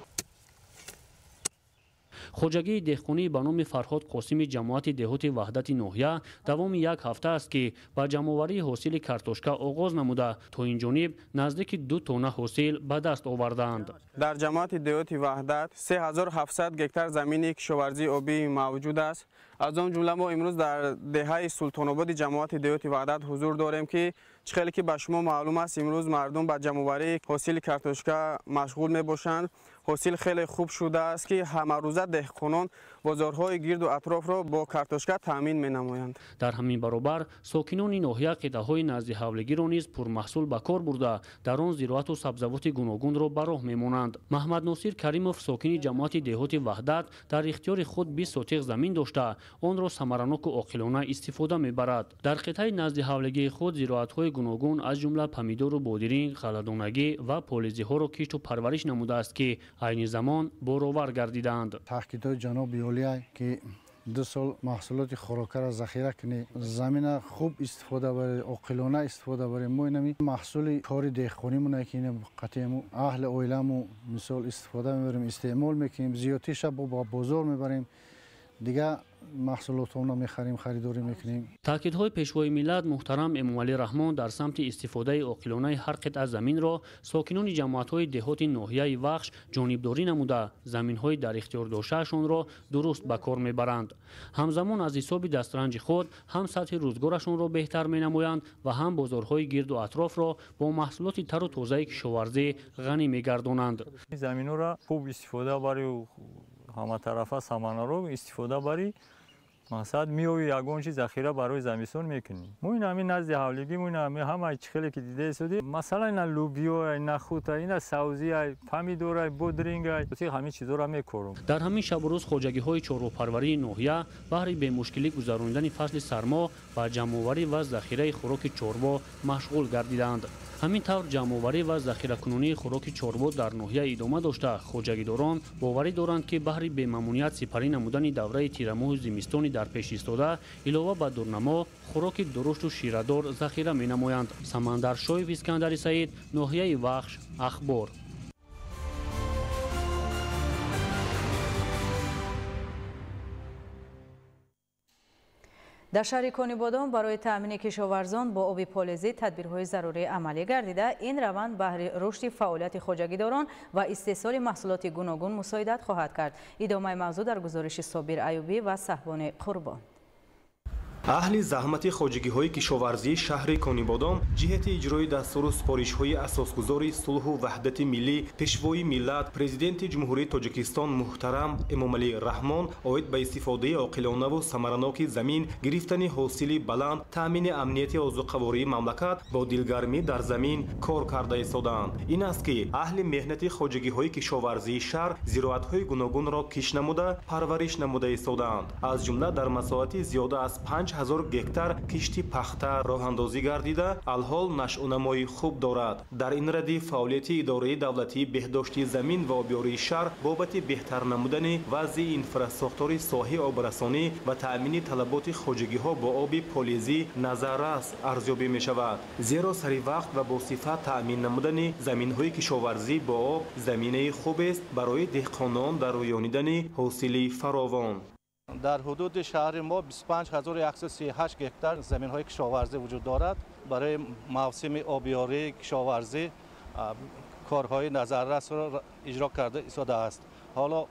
Хоҷагии деҳқонӣ ба номи Фарҳод Қосими ҷамоати деҳоти Ваҳдати ноҳия давоми як ҳафта аст ки ба ҷамъоварии ҳосили картошка оғоз намуда, то ин ҷониб наздики 2 тонна ҳосил ба даст овардаанд. Дар ҷамоати деҳоти Ваҳдат 3700 гектар замини кишоварзии обӣ мавҷуд аст. Аз он ҷумла мо имрӯз дар деҳаи Султонободи ҷамоати деҳоти Ваҳдат ҳузур дорем ки чӣ хеле ки ба шумо маълум аст, имрӯз мардум ба ҷамъоварии ҳосили картошка машғул мебошанд. Ҳосил хеле хуб шудааст ки ҳамарӯза деҳқонон бозорҳои гирду атрофро бо картошка таъмин менамоянд. Дар ҳамин баробар сокинони ноҳия қитъаҳои назди ҳавлигиро низ пурмаҳсул ба кор бурда, дар он зироату сабзавоти гуногунро ба роҳ мемонанд. Маҳмадносир Каримов, сокини ҷамоати деҳоти Ваҳдат, дар ихтиёри худ 20 сотиқ замин дошта, онро самараноку оқилона истифода мебарад. Дар қитъаи назди ҳавлигии худ зироатҳои гуногун аз ҷумла помидору бодиринг, ғалладонагӣ ва полизиҳоро кишту парвариш намудааст ки айни замон боровар гардидаанд. Таҳкидҳои ҷаноби олия ки 2 сол маҳсулоти хӯрокаро захира кунӣ, замина хуб истифода барӣ, оқилона истифода барӣ. Мо инами маҳсули кори деҳқонимона ки қатъи аҳли оиламу мисол истифода мебарем, истеъмол мекунем, зиёдтиша ба бозор мебарем, дигар маҳсулотонро мехарем, харидорӣ мекунем. Таъкидҳои пешвои миллат муҳтарам Эмомалӣ Раҳмон дар самти истифодаи оқилонаи ҳар қитъа заминро сокинони ҷамоатҳои деҳоти ноҳияи Вахш ҷонибдорӣ намуда, заминҳои дар ихтиёр доштаашонро дуруст ба кор мебаранд. Ҳамзамон аз ҳисоби дастранҷи худ ҳам сатҳи рӯзгорашонро беҳтар менамоянд ва ҳам бозорҳои гирду атрофро бо маҳсулоти тару тозаи кишоварзӣ ғанӣ мегардонанд. Заминҳоро хуб истифода барӣ, ҳаматарафа саманаро истифода барӣ, мақсад меои ягон чи захира барои замистон мекунӣ. Мо ин ҳамин назди ҳавлигӣ, мо ин ҳамин ҳамаи чӣ хеле ки дида истодӣ, масалан ина лӯбиё, ина хута, ина савзия, помидора, бодринга, ҳамин чизҳоро мекорам. Дар ҳамин шабу рӯз хоҷагиҳои чорвопарварии ноҳия баҳри бемушкилӣ гузаронидани фасли сармо ба ҷамъоварӣ ва захираи хӯроки чорво машғул гардиданд. Ҳамин тавр ҷамъоварӣ ва захиракунонии хӯроки чорво дар ноҳия идома дошта, хоҷагидорон боварӣ доранд, ки баҳри бемамуният сипарӣ намудани давраи тирамоҳу зимистони дар пеш истода, илова ба дурнамо, хӯроки дурушту ширадор захира менамоянд. Самандар Шоев, Искандари Саид, ноҳияи Вахш, Ахбор. Дар шаҳри Конибодом барои таъмини кишоварзон бо оби полезӣ тадбирҳои зарурӣ амалӣ гардида, ин раванд баҳри рушди фаъолияти хоҷагидорон ва истеҳсоли маҳсулоти гуногун мусоидат хоҳад кард. Идомаи мавзӯъ дар гузориши Собир Аюбӣ ва Саҳбони Қурбон. Аҳли заҳмати хоҷагиҳои кишоварзии шаҳри Конибодом ҷиҳати иҷрои дастуру супоришҳои асосгузори сулҳу ваҳдати миллӣ, пешвои миллат, президенти Ҷумҳурии Тоҷикистон муҳтарам Эмомалӣ Раҳмон оид ба истифодаи оқилонаву самараноки замин, гирифтани ҳосили баланд, таъмини амнияти озуқавории мамлакат бо дилгармӣ дар замин кор карда истодаанд. Ин аст ки аҳли меҳнати хоҷагиҳои кишоварзии шаҳр зироатҳои гуногунро кишт намуда, парвариш намуда истодаанд. Аз ҷумла дар масоҳати зиёда аз 5000 гектар кишти пахта роҳандозӣ гардида, алҳол нашъунамои хуб дорад. Дар ин радиф фаъолияти идораи давлатии беҳдошти замин ва обёрии шаҳр бобати беҳтар намудани вазъи инфрасохтори соҳаи обрасонӣ ва таъмини талаботи хоҷагиҳо бо оби полезӣ назаррас арзёбӣ мешавад. Зеро сари вақт ва бо сифат таъмин намудани заминҳои кишоварзӣ бо об заминаи хубест барои деҳқонон дар рӯёнидани ҳосили фаровон. Дар ҳудуди шаҳри мо 25138 гектар заминҳои кишоварзӣ вуҷуд дорад. Барои мавсими обёрии кишоварзӣ корҳои назаррасро иҷро карда истодааст. Ҳоло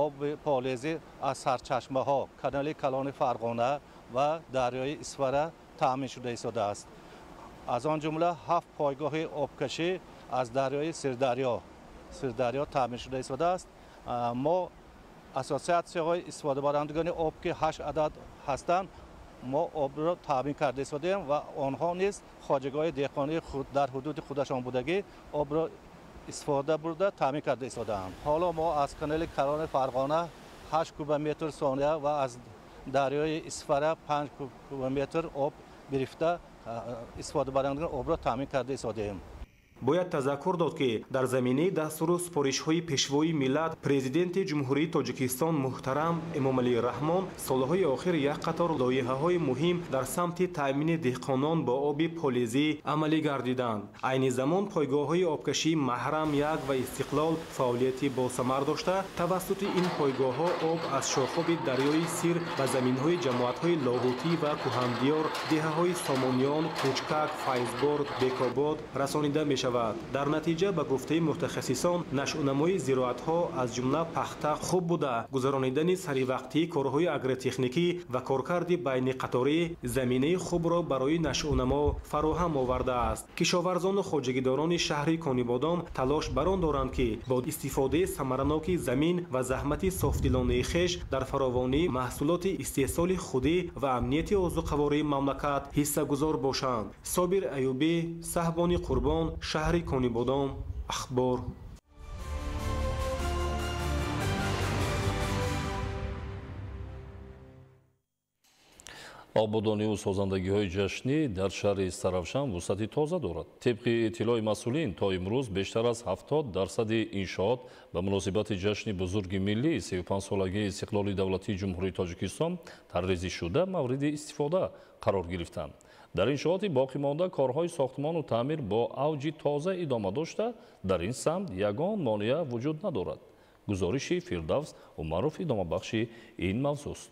оби полезӣ аз сарчашмаҳо, канали калони Фарғона ва дарёи Исфара таъмин шуда истодааст. Аз он ҷумла 7 пойгоҳи обкашӣ аз дарёи Сирдарё таъмин шуда истодааст. Мо ассотсиатсияҳои истифодабарандагони об, ки 8 адад ҳастанд, мо обро таъмин карда истодаем ва онҳо низ хоҷагиҳои деҳқонии худ дар ҳудуди худашон будагӣ обро истифода бурда таъмин карда истодаанд. Ҳоло мо аз канали калони Фарғона 8 кубометр сония ва аз дарёи Исфара 5 кубометр об гирифта истифодабарандагони обро таъмин карда истодаем. Бояд тазаккур дод, ки дар заминаи дастуру супоришҳои пешвои миллат, президенти Ҷумҳурии Тоҷикистон муҳтарам Эмомалӣ Раҳмон солҳои охир як қатор лоиҳаҳои муҳим дар самти таъмини деҳқонон бо оби полезӣ амалӣ гардиданд. Айни замон пойгоҳҳои обкашии Маҳрам 1 ва Истиқлол фаъолияти босамар дошта, тавассути ин пойгоҳҳо об аз шохоби дарёи Сир ба заминҳои ҷамоатҳои Лоҳутӣ ва Кӯҳандиёр, деҳаҳои Сомониён, Кӯчкак, Файзбор, Бекобод расонида мешавад. Дар натиҷа, ба гуфтаи мутахассисон, нашъунамои зироатҳо аз ҷумла пахта хуб буда, гузаронидани саривақтии корҳои агротехникӣ ва коркарди байниқаторӣ заминаи хубро барои нашъунамо фароҳам овардааст. Кишоварзону хоҷагидорони шаҳри Конибодом талош бар он доранд, ки бо истифодаи самараноки замин ва заҳмати софдилонаи хеш дар фаровонии маҳсулоти истеҳсоли худӣ ва амнияти озуқавории мамлакат ҳиссагузор бошанд. Собир Аюбӣ, Саҳбони Қурбон, шаҳри Конибодом, Ахбор. Ободониву созандагиҳои ҷашнӣ дар шаҳри Истаравшан вусъати тоза дорад. Тибқи иттилои масъулин, то имрӯз бештар аз 70% иншоот ба муносибати ҷашни бузурги миллӣ 35-солагии истиқлоли давлатии Ҷумҳурии Тоҷикистон таррезӣ шуда мавриди истифода қарор гирифтанд. Дар иншооти боқӣ монда корҳои сохтмону таъмир бо авҷи тоза идома дошта, дар ин самт ягон монеа вуҷуд надорад. Гузориши Фирдавс Умаров идомабахши ин мавзӯст.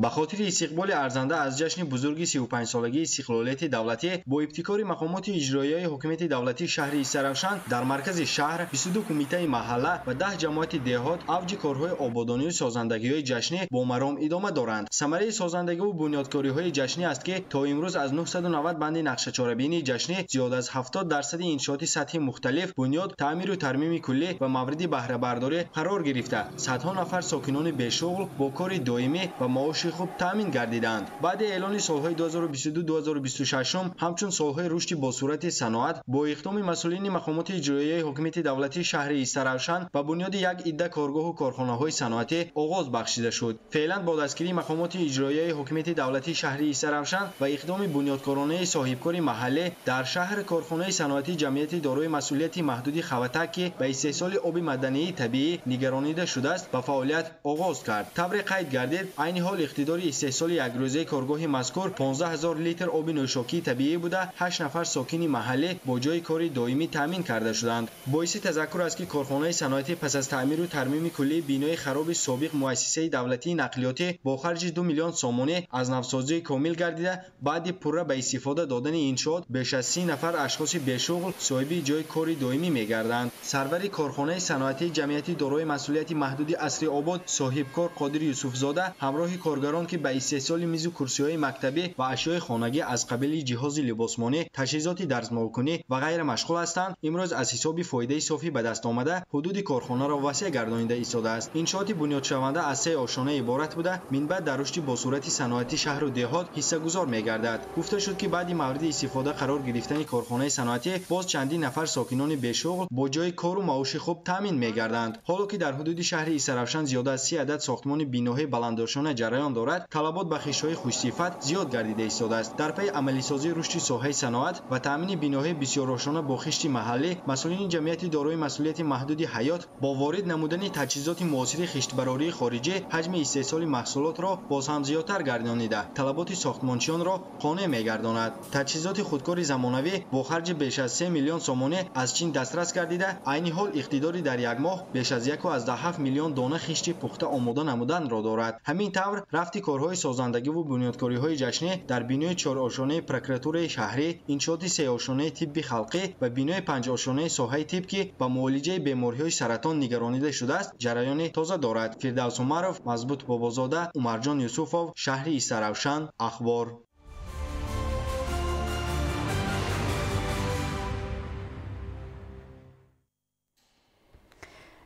Ба хотири истиқболи арзанда аз ҷашни бузурги 35-солагии истиқлолияти давлатӣ бо ибтикори мақомоти иҷроияи ҳукумати давлатии шаҳри Истаравшан дар маркази шаҳр 22 кумитаи маҳалла ва 10 ҷамоати деҳот авҷи корҳои ободонию созандагиҳои ҷашнӣ бо маром идома доранд. Самараи созандагиву бунёдкориҳои ҷашнӣ аст, ки то имрӯз аз 990 банди нақшачорабинии ҷашнӣ зиёд аз 70% иншооти сатҳи мухталиф бунёд, таъмиру тармими куллӣ ва мавриди баҳрабардорӣ қарор гирифта, садҳо нафар сокинони бешуғл бо кори доимӣ ва маоши маоши хуб таъмин гардиданд. Баъди эълони солҳои 2022-2026 ҳамчун солҳои рушди босуръати саноат бо иқдоми масъулини мақомоти иҷроияи ҳокимияти давлатии шаҳри Истаравшан ба бунёди як идда коргоҳу корхонаҳои саноатӣ оғоз бахшида шуд. Феълан бо дастгирии мақомоти иҷроияи ҳокимияти давлатии шаҳри Истаравшан ва иқдоми бунёдкоронаи соҳибкори маҳаллӣ дар шаҳр корхонаи саноатии ҷамъияти дорои масъулияти маҳдуди Хаватак, ки ба истеҳсоли оби мадании табиӣ нигаронида шудааст, ба фаъолият оғоз кард. Тавре қайд гардид, айни ҳол иқтидори истеҳсоли якрӯзаи коргоҳи мазкур 15 000 литр оби нӯшокии табиӣ буда, 8 нафар сокини маҳаллӣ бо ҷойи кори доимӣ таъмин карда шуданд. Боиси тазаккур аст, ки корхонаи саноатӣ пас аз таъмиру тармими куллии бинои хароби собиқ муассисаи давлатии нақлиётӣ бо харҷи 2 миллион сомонӣ аз навсозии комил гардида, баъди пурра ба истифода додани иншоот беш аз 30 нафар ашхоси бешуғл соҳиби ҷойи кори доимӣ мегарданд. Сарвари корхонаи саноатии ҷамъияти дорои масъулияти маҳдуди Асри Обод соҳибкор Қодир Юсуфзода ҳамроҳи коргарон, ки ба истеҳсоли мизу курсиҳои мактабӣ ва ашёи хонагӣ аз қабили ҷиҳози либосмонӣ, таҷҳизоти дарзмолкунӣ ва ғайра машғул ҳастанд, имрӯз аз ҳисоби фоидаи софӣ ба даст омада ҳудуди корхонаро васеъ гардонида истодааст. Иншооти бунёдшаванда аз 3 ошёна иборат буда, минбаъд дар рушди босуръати саноати шаҳру деҳот ҳиссагузор мегардад. Гуфта шуд, ки баъди мавриди истифода қарор гирифтани корхонаи саноатӣ боз чандин нафар сокинони бешуғл бо ҷойи кору маоши хуб таъмин мегарданд. Ҳоло ки дар ҳудуди шаҳри Истаравшан зиёда аз 30 адад сохтмони биноҳои баландошёна ҷараён дорад, талабот ба хиштҳои хушсифат зиёд гардида истодааст. Дар пайи амалисозии рушди соҳаи саноат ва таъмини биноҳои бисёрошона бо хишти маҳаллӣ, масъулини ҷамъияти дорои масъулияти маҳдуди Ҳаёт бо ворид намудани таҷҳизоти муосири хиштбарории хориҷӣ ҳаҷми истеҳсоли маҳсулотро боз ҳам зиёдтар гардонида, талаботи сохтмончиёнро қонеъ мегардонад. Таҷҳизоти худкори замонавӣ бо харҷи беш аз 3 миллион сомонӣ аз Чин дастрас гардида, айни ҳол иқтидори дар як моҳ беш аз 1,7 миллион дона хишти пухта омода намуданро дорад. Ҳамин тавр рафти корҳои созандагиву бунёдкориҳои ҷашнӣ дар бинои 4-ошёнаи прокуратураи шаҳрӣ, иншооти 3-ошёнаи тибби халқӣ ва бинои 5-ошёнаи соҳаи тиб, ки ба муолиҷаи бемориҳои саратон нигаронида шудааст, ҷараёни тоза дорад. Фирдавс Умаров, Мазбут Бобозода, Умарҷон Юсуфов, шаҳри Истаравшан, Ахбор.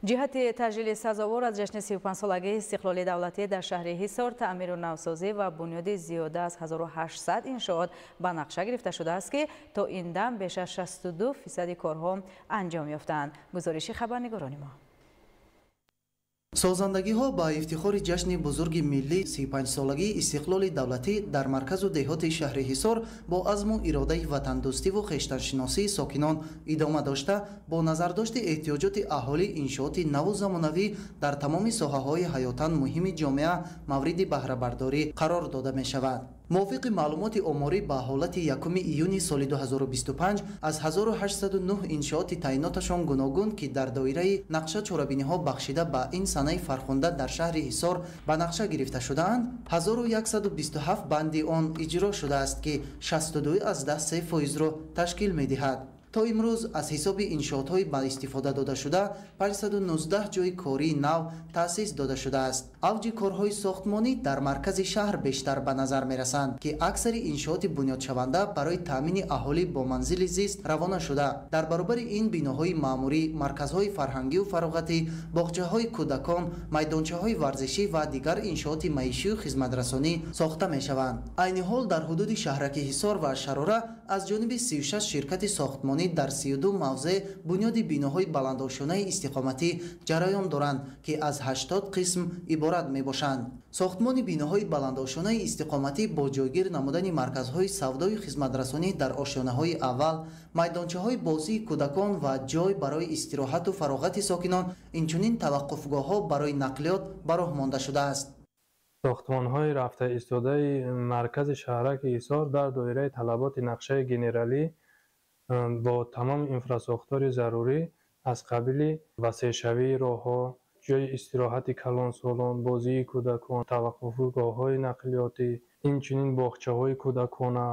Ҷиҳати таҷлили сазовор аз ҷашни 35-солагии истиқлоли давлатӣ дар шаҳри Ҳисор таъмиру навсозӣ ва бунёди зиёда аз 1800 иншоот ба нақша гирифта шудааст, ки то ин дам беш аз 62% корҳо анҷом ёфтаанд. Гузориши хабарнигорони мо. Созандагиҳо ба ифтихори ҷашни бузурги миллӣ 35-солагии истиқлоли давлатӣ дар марказу деҳоти шаҳри Ҳисор бо азму иродаи ватандӯстиву хештаншиносии сокинон идома дошта, бо назардошти эҳтиёҷоти аҳолӣ иншооти наву замонавӣ дар тамоми соҳаҳои ҳаётан муҳими ҷомеа мавриди баҳрабардорӣ қарор дода мешавад. Мувофиқи маълумоти оморӣ ба ҳолати 1 июни соли 2025 аз 1809 иншооти таъиноташон гуногун, ки дар доираи нақша чорабиниҳо бахшида ба ин санаи фархунда дар шаҳри Ҳисор ба нақша гирифта шудаанд, 1127 банди он иҷро шудааст, ки 62,3%-ро ташкил медиҳад. То имрӯз аз ҳисоби иншоотҳои ба истифода додашуда 519 ҷойи кории нав таъсис дода шудааст. Авҷи корҳои сохтмонӣ дар маркази шаҳр бештар ба назар мерасанд, ки аксари иншооти бунёдшаванда барои таъмини аҳолӣ бо манзили зист равона шуда. Дар баробари ин биноҳои маъмурӣ, марказҳои фарҳангию фароғатӣ, боғчаҳои кӯдакон, майдончаҳои варзишӣ ва дигар иншооти маишию хизматрасонӣ сохта мешаванд. Айни ҳол дар ҳудуди шаҳраки Ҳисор ва Шарора аз ҷониби 36 ширкати сохтмонӣ дар 32 мавзеъ бунёди биноҳои баландошёнаи истиқоматӣ ҷараён доранд, ки аз 80 қисм иборат мебошанд. Сохтмони биноҳои баландошёнаи истиқоматӣ бо ҷойгир намудани марказҳои савдою хизматрасонӣ дар ошёнаҳои аввал, майдончаҳои бозии кӯдакон ва ҷой барои истироҳату фароғати сокинон, инчунин таваққуфгоҳҳо барои нақлиёт ба роҳ монда шудааст. Сохтмонҳои рафта истодаи маркази шаҳраки Ҳисор дар доираи талаботи нақшаи генералӣ бо тамоми инфрасохтори зарурӣ аз қабили васеъшавии роҳҳо, ҷойи истироҳати калонсолон, бозии кӯдакон, таваққуфгоҳҳои нақлиётӣ, инчунин боғчаҳои кӯдакона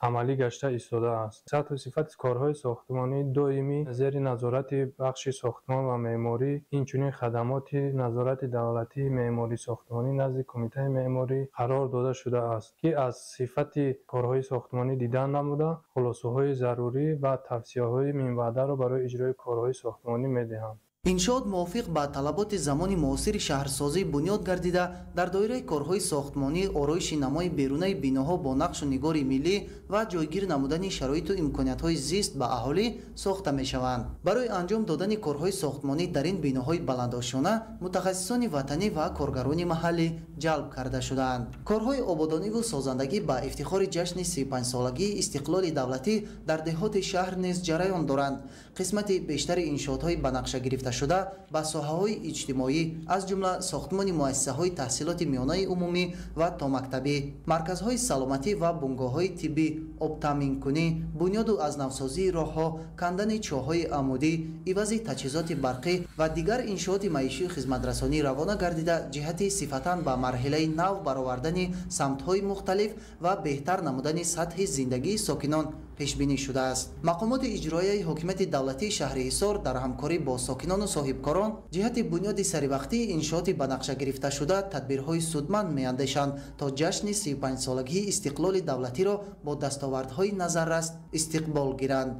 амалӣ гашта истодааст. Сатҳу сифати корҳои сохтмонӣ доимӣ зери назорати бахши сохтмон ва меъморӣ, инчунин хадамоти назорати давлатии меъморӣ сохтмонӣ назди кумитаи меъморӣ қарор дода шудааст, ки аз сифати корҳои сохтмонӣ дидан намуда, хулосаҳои зарурӣ ва тавсияҳои минбаъдаро барои иҷрои корҳои сохтмонӣ медиҳанд. Иншоот мувофиқ ба талаботи замони муосири шаҳрсозӣ бунёд гардида, дар доираи корҳои сохтмонӣ, ороиши намои берунаи биноҳо бо нақшу нигори миллӣ ва ҷойгир намудани шароиту имкониятҳои зист ба аҳолӣ сохта мешаванд. Барои анҷом додани корҳои сохтмонӣ дар ин биноҳои баландошёна мутахассисони ватанӣ ва коргарони маҳаллӣ ҷалб карда шудаанд. Корҳои ободониву созандагӣ ба ифтихори ҷашни 35-солагии истиқлоли давлатӣ дар деҳоти шаҳр низ ҷараён доранд. Қисмати бештари иншоотҳои ба нақша гирифта шуда ба соҳаҳои иҷтимоӣ, аз ҷумла сохтмони муассисаҳои таҳсилоти миёнаи умумӣ ва томактабӣ, марказҳои саломатӣ ва бунгоҳҳои тиббӣ, обтаъминкунӣ, бунёду аз навсозии роҳҳо, кандани чоҳҳои амудӣ, ивази таҷҳизоти барқӣ ва дигар иншооти маишию хизматрасонӣ равона гардида, ҷиҳати сифатан ба марҳилаи нав баровардани самтҳои мухталиф ва беҳтар намудани сатҳи зиндагии сокинон пешбинӣ шудааст. Мақомоти иҷроияи ҳокимияти давлатии шаҳри Ҳисор дар ҳамкорӣ бо сокинону соҳибкорон ҷиҳати бунёди саривақтии иншооти ба нақша гирифташуда тадбирҳои судманд меандешанд, то ҷашни 35-солагии истиқлоли давлатиро бо дастовардҳои назаррас истиқбол гиранд.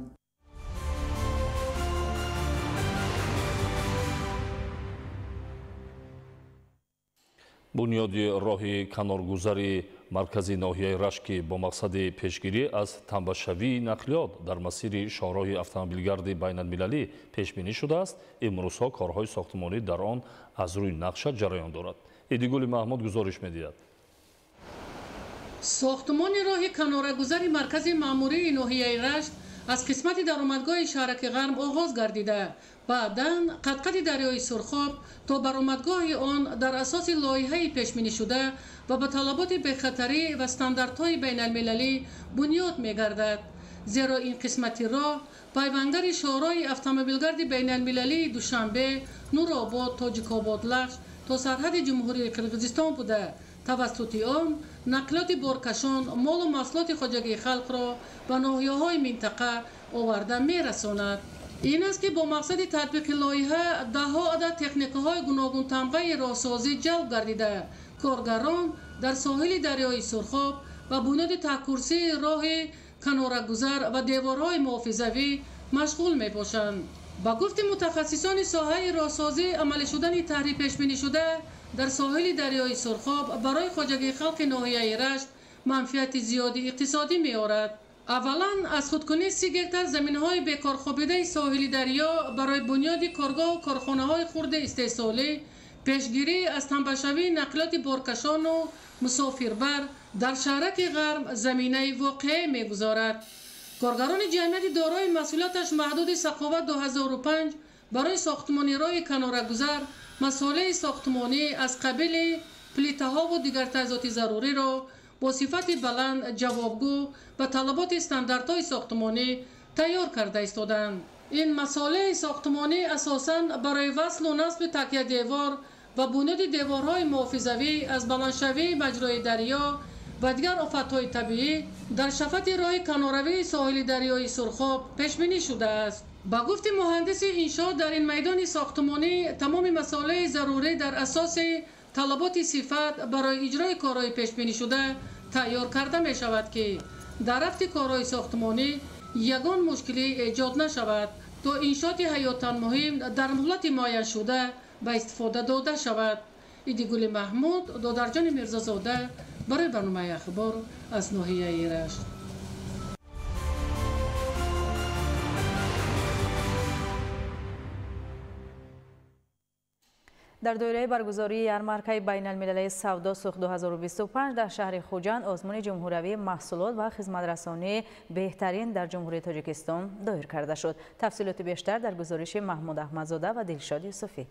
Бунёди роҳи каноргузари маркази ноҳияи Рашт, ки бо мақсади пешгирӣ аз тамбашавии нақлиёт дар масири шоҳроҳи автомобилгарди байналмилалӣ пешбинӣ шудааст, имрӯзҳо корҳои сохтмонӣ дар он аз рӯи нақша ҷараён дорад. Идигули Маҳмуд гузориш медиҳад. Сохтмони роҳи канорагузари маркази маъмурии ноҳияи Рашт аз қисмати даромадгоҳи шаҳраки Ғарм оғоз гардида, баъдан қадқади дарёи Сурхоб то баромадгоҳи он дар асоси лоиҳаи пешбинишуда ва ба талаботи бехатарӣ ва стандартҳои байналмилалӣ бунёд мегардад. Зеро ин қисмати роҳ пайвандари шоҳроҳи автомобилгарди байналмилалии Душанбе, Нуробод, Тоҷикобод, Лахш то сарҳади Ҷумҳурии Қирғизистон буда, тавассути он нақлиёти боркашон молу маҳсулоти хоҷагии халқро ба ноҳияҳои минтақа оварда мерасонад. Ин аст ки бо мақсади татбиқи лоиҳа даҳҳо адад техникаҳои гуногунтамғаи роҳсозӣ ҷалб гардида, коргарон дар соҳили дарёи Сурхоб ва бунёди таҳкурсии роҳи канорагузар ва деворҳои муҳофизавӣ машғул мебошанд. Ба гуфти мутахассисони соҳаи роҳсозӣ, амалӣ шудани таҳри пешбинишуда дар соҳили дарёи Сурхоб барои хоҷагии халқи ноҳияи Рашт манфиати зиёди иқтисодӣ меорад. Аввалан, аз худкунии 30 гектар заминҳои бекорхобидаи соҳили дарё барои бунёди коргоҳу корхонаҳои хурди истеҳсолӣ, пешгирӣ аз тамбашавии нақлиёти боркашону мусофирбар дар шаҳраки Ғарм заминаи воқеӣ мегузорад. Коргарони ҷамъияти дорои масъулияташ маҳдуди Сақоват 2005 барои сохтмони роҳи канорагузар масолеҳи сохтмонӣ аз қабили плитаҳову дигар таҷҳизоти заруриро бо сифати баланд ҷавобгӯ ба талаботи стандартҳои сохтмонӣ тайёр карда истоданд. Ин масолеҳи сохтмонӣ асосан барои васлу насби такядевор ва бунёди деворҳои муҳофизавӣ аз баландшавии маҷрои дарё ва дигар офатҳои табиӣ дар шафати роҳи каноравии соҳили дарёи Сурхоб пешбинӣ шудааст. Ба гуфти муҳандиси иншоот, дар ин майдони сохтмонӣ тамоми масолеҳи зарурӣ дар асоси талаботи сифат барои иҷрои корҳои пешбинишуда тайёр карда мешавад, ки дар рафти корҳои сохтмонӣ ягон мушкилӣ эҷод нашавад, то иншооти ҳаётан муҳим дар муҳлати муайяншуда ба истифода дода шавад. Идигули Маҳмуд, Додарҷони Мирзозода барои барномаи Ахбор аз ноҳияи Рашт. Дар доираи баргузории ярмаркаи байналмилалии савдо Суғд 2025 дар шаҳри Хуҷанд озмуни ҷумҳуриявии маҳсулот ва хизматрасонии беҳтарин дар Ҷумҳурии Тоҷикистон доир карда шуд. Тафсилоти бештар дар гузориши Маҳмуд Аҳмадзода ва Дилшод Юсуфӣ.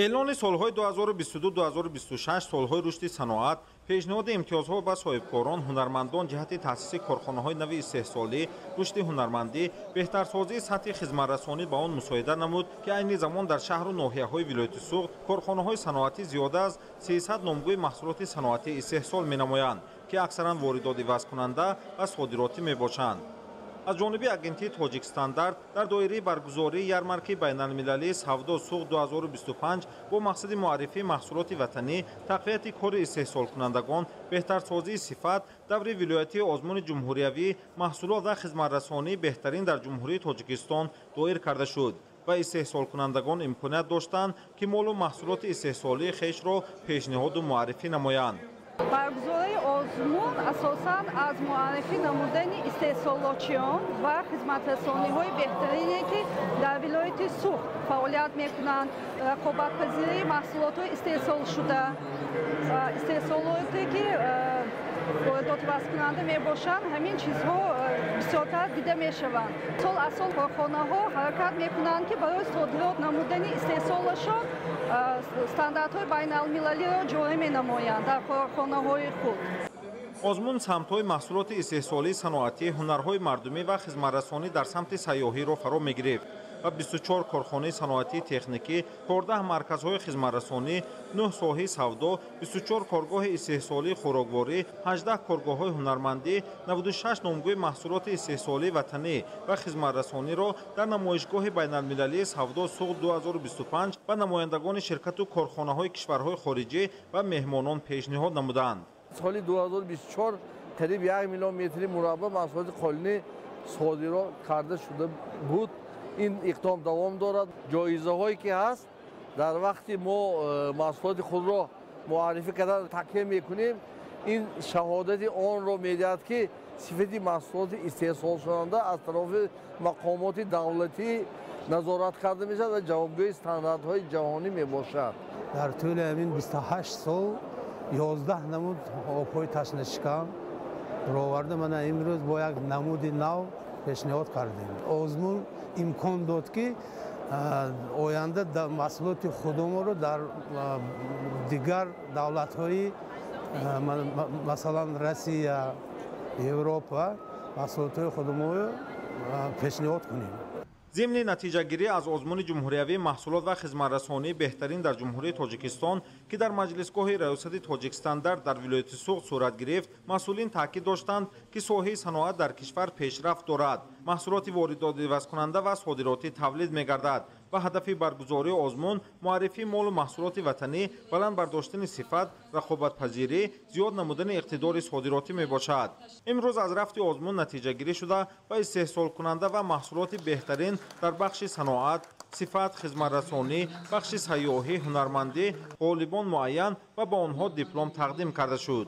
Эълони солҳои 2022-2026 солҳои рушди саноат, пешниҳоди имтиёзҳо ба соҳибкорон, ҳунармандон ҷиҳати таъсиси корхонаҳои нави истеҳсолӣ, рушди ҳунармандӣ, беҳтарсозии сатҳи хизматрасонӣ ба он мусоидат намуд, ки айни замон дар шаҳру ноҳияҳои вилояти Суғд корхонаҳои саноатӣ зиёда аз 300 номгӯи маҳсулоти саноатӣ истеҳсол менамоянд, ки аксаран воридот ивазкунанда ва содиротӣ мебошанд. Аз ҷониби агентии Тоҷикстандарт дар доираи баргузории ярмаркаи байналмилалии савдо Суғд 2025 бо мақсади муаррифии маҳсулоти ватанӣ, тақвияти кори истеҳсолкунандагон, беҳтарсозии сифат, даври вилоятии озмуни ҷумҳуриявӣ маҳсулот ва хизматрасонии беҳтарин дар Ҷумҳурии Тоҷикистон доир карда шуд. ва истеҳсолкунандагон имконият доштанд, ки молу маҳсулоти истеҳсолии хешро пешниҳоду муаррифӣ намоянд. Баргузории озмун асосан аз муаррифӣ намудани истеҳсолотчиён ва хизматрасониҳои беҳтарине, ки дар вилояти Суғд фаъолият мекунанд, рақобатпазирии маҳсулотҳои истеҳсолшуда, истеҳсолоте, ки воридотвасткунанда мебошанд, ҳамин чизҳо бисёртар дида мешаванд. Сол аз сол корхонаҳо ҳаракат мекунанд, ки барои содирот намудани истеҳсолашон стандартҳои байналмилалиро ҷорӣ менамоянд дар корхонаҳои худ. Озмун самтҳои маҳсулоти истеҳсолии саноатӣ, ҳунарҳои мардумӣ ва хизматрасонӣ дар самти сайёҳиро фаро мегирифт ва 24 корхонаи саноатии техникӣ, 14 марказҳои хизматрасонӣ, 9 соҳаи савдо, 24 коргоҳи истеҳсолии хӯрокворӣ, 18 коргоҳҳои ҳунармандӣ, 96 номгӯи маҳсулоти истеҳсолии ватанӣ ва хизматрасониро дар намоишгоҳи байналмилалии савдо Суғд 2025 ба намояндагони ширкату корхонаҳои кишварҳои хориҷӣ ва меҳмонон пешниҳод намуданд. Соли 2024 қариб 1 миллион метри мураббаъ маҳсулоти қолинӣ содирот карда шуда буд. Ин иқдом давом дорад. Ҷоизаҳое ки ҳаст, дар вақти мо маҳсулоти худро муаррифӣ кардан такя мекунем, ин шаҳодати онро медиҳад, ки сифати маҳсулоти истеҳсолшаванда аз тарафи мақомоти давлатӣ назорат карда мешавад ва ҷавобгӯи стандартҳои ҷаҳонӣ мебошад. Дар тӯли ҳамин 28 сол 11 намуд обҳои ташнашикан роварда, мана имрӯз бо як намуди нав пешниҳод кардем. Озмун имкон дод, ки оянда маҳсулоти худуморо дар дигар давлатҳои, масалан Россия, Европа, маҳсулотҳои худуморо пешниҳод кунем. Зимни натиҷагирӣ аз озмуни ҷумҳуриявии маҳсулот ва хизматрасонии беҳтарин дар Ҷумҳурии Тоҷикистон, ки дар маҷлисгоҳи раёсати Тоҷикстандарт дар вилояти Суғд сурат гирифт, масъулин таъкид доштанд, ки соҳаи саноат дар кишвар пешрафт дорад, маҳсулоти воридотивазкунанда ва содиротӣ тавлид мегардад ва ҳадафи баргузории озмун муаррифии молу маҳсулоти ватанӣ, баланд бардоштани сифат, рақобатпазирӣ, зиёд намудани иқтидори содиротӣ мебошад. Имрӯз аз рафти озмун натиҷагирӣ шуда ва истеҳсолкунанда ва маҳсулоти беҳтарин дар бахши саноат, сифат, хизматрасонӣ, бахши сайёҳӣ, ҳунармандӣ ғолибон муайян ва ба онҳо диплом тақдим карда шуд.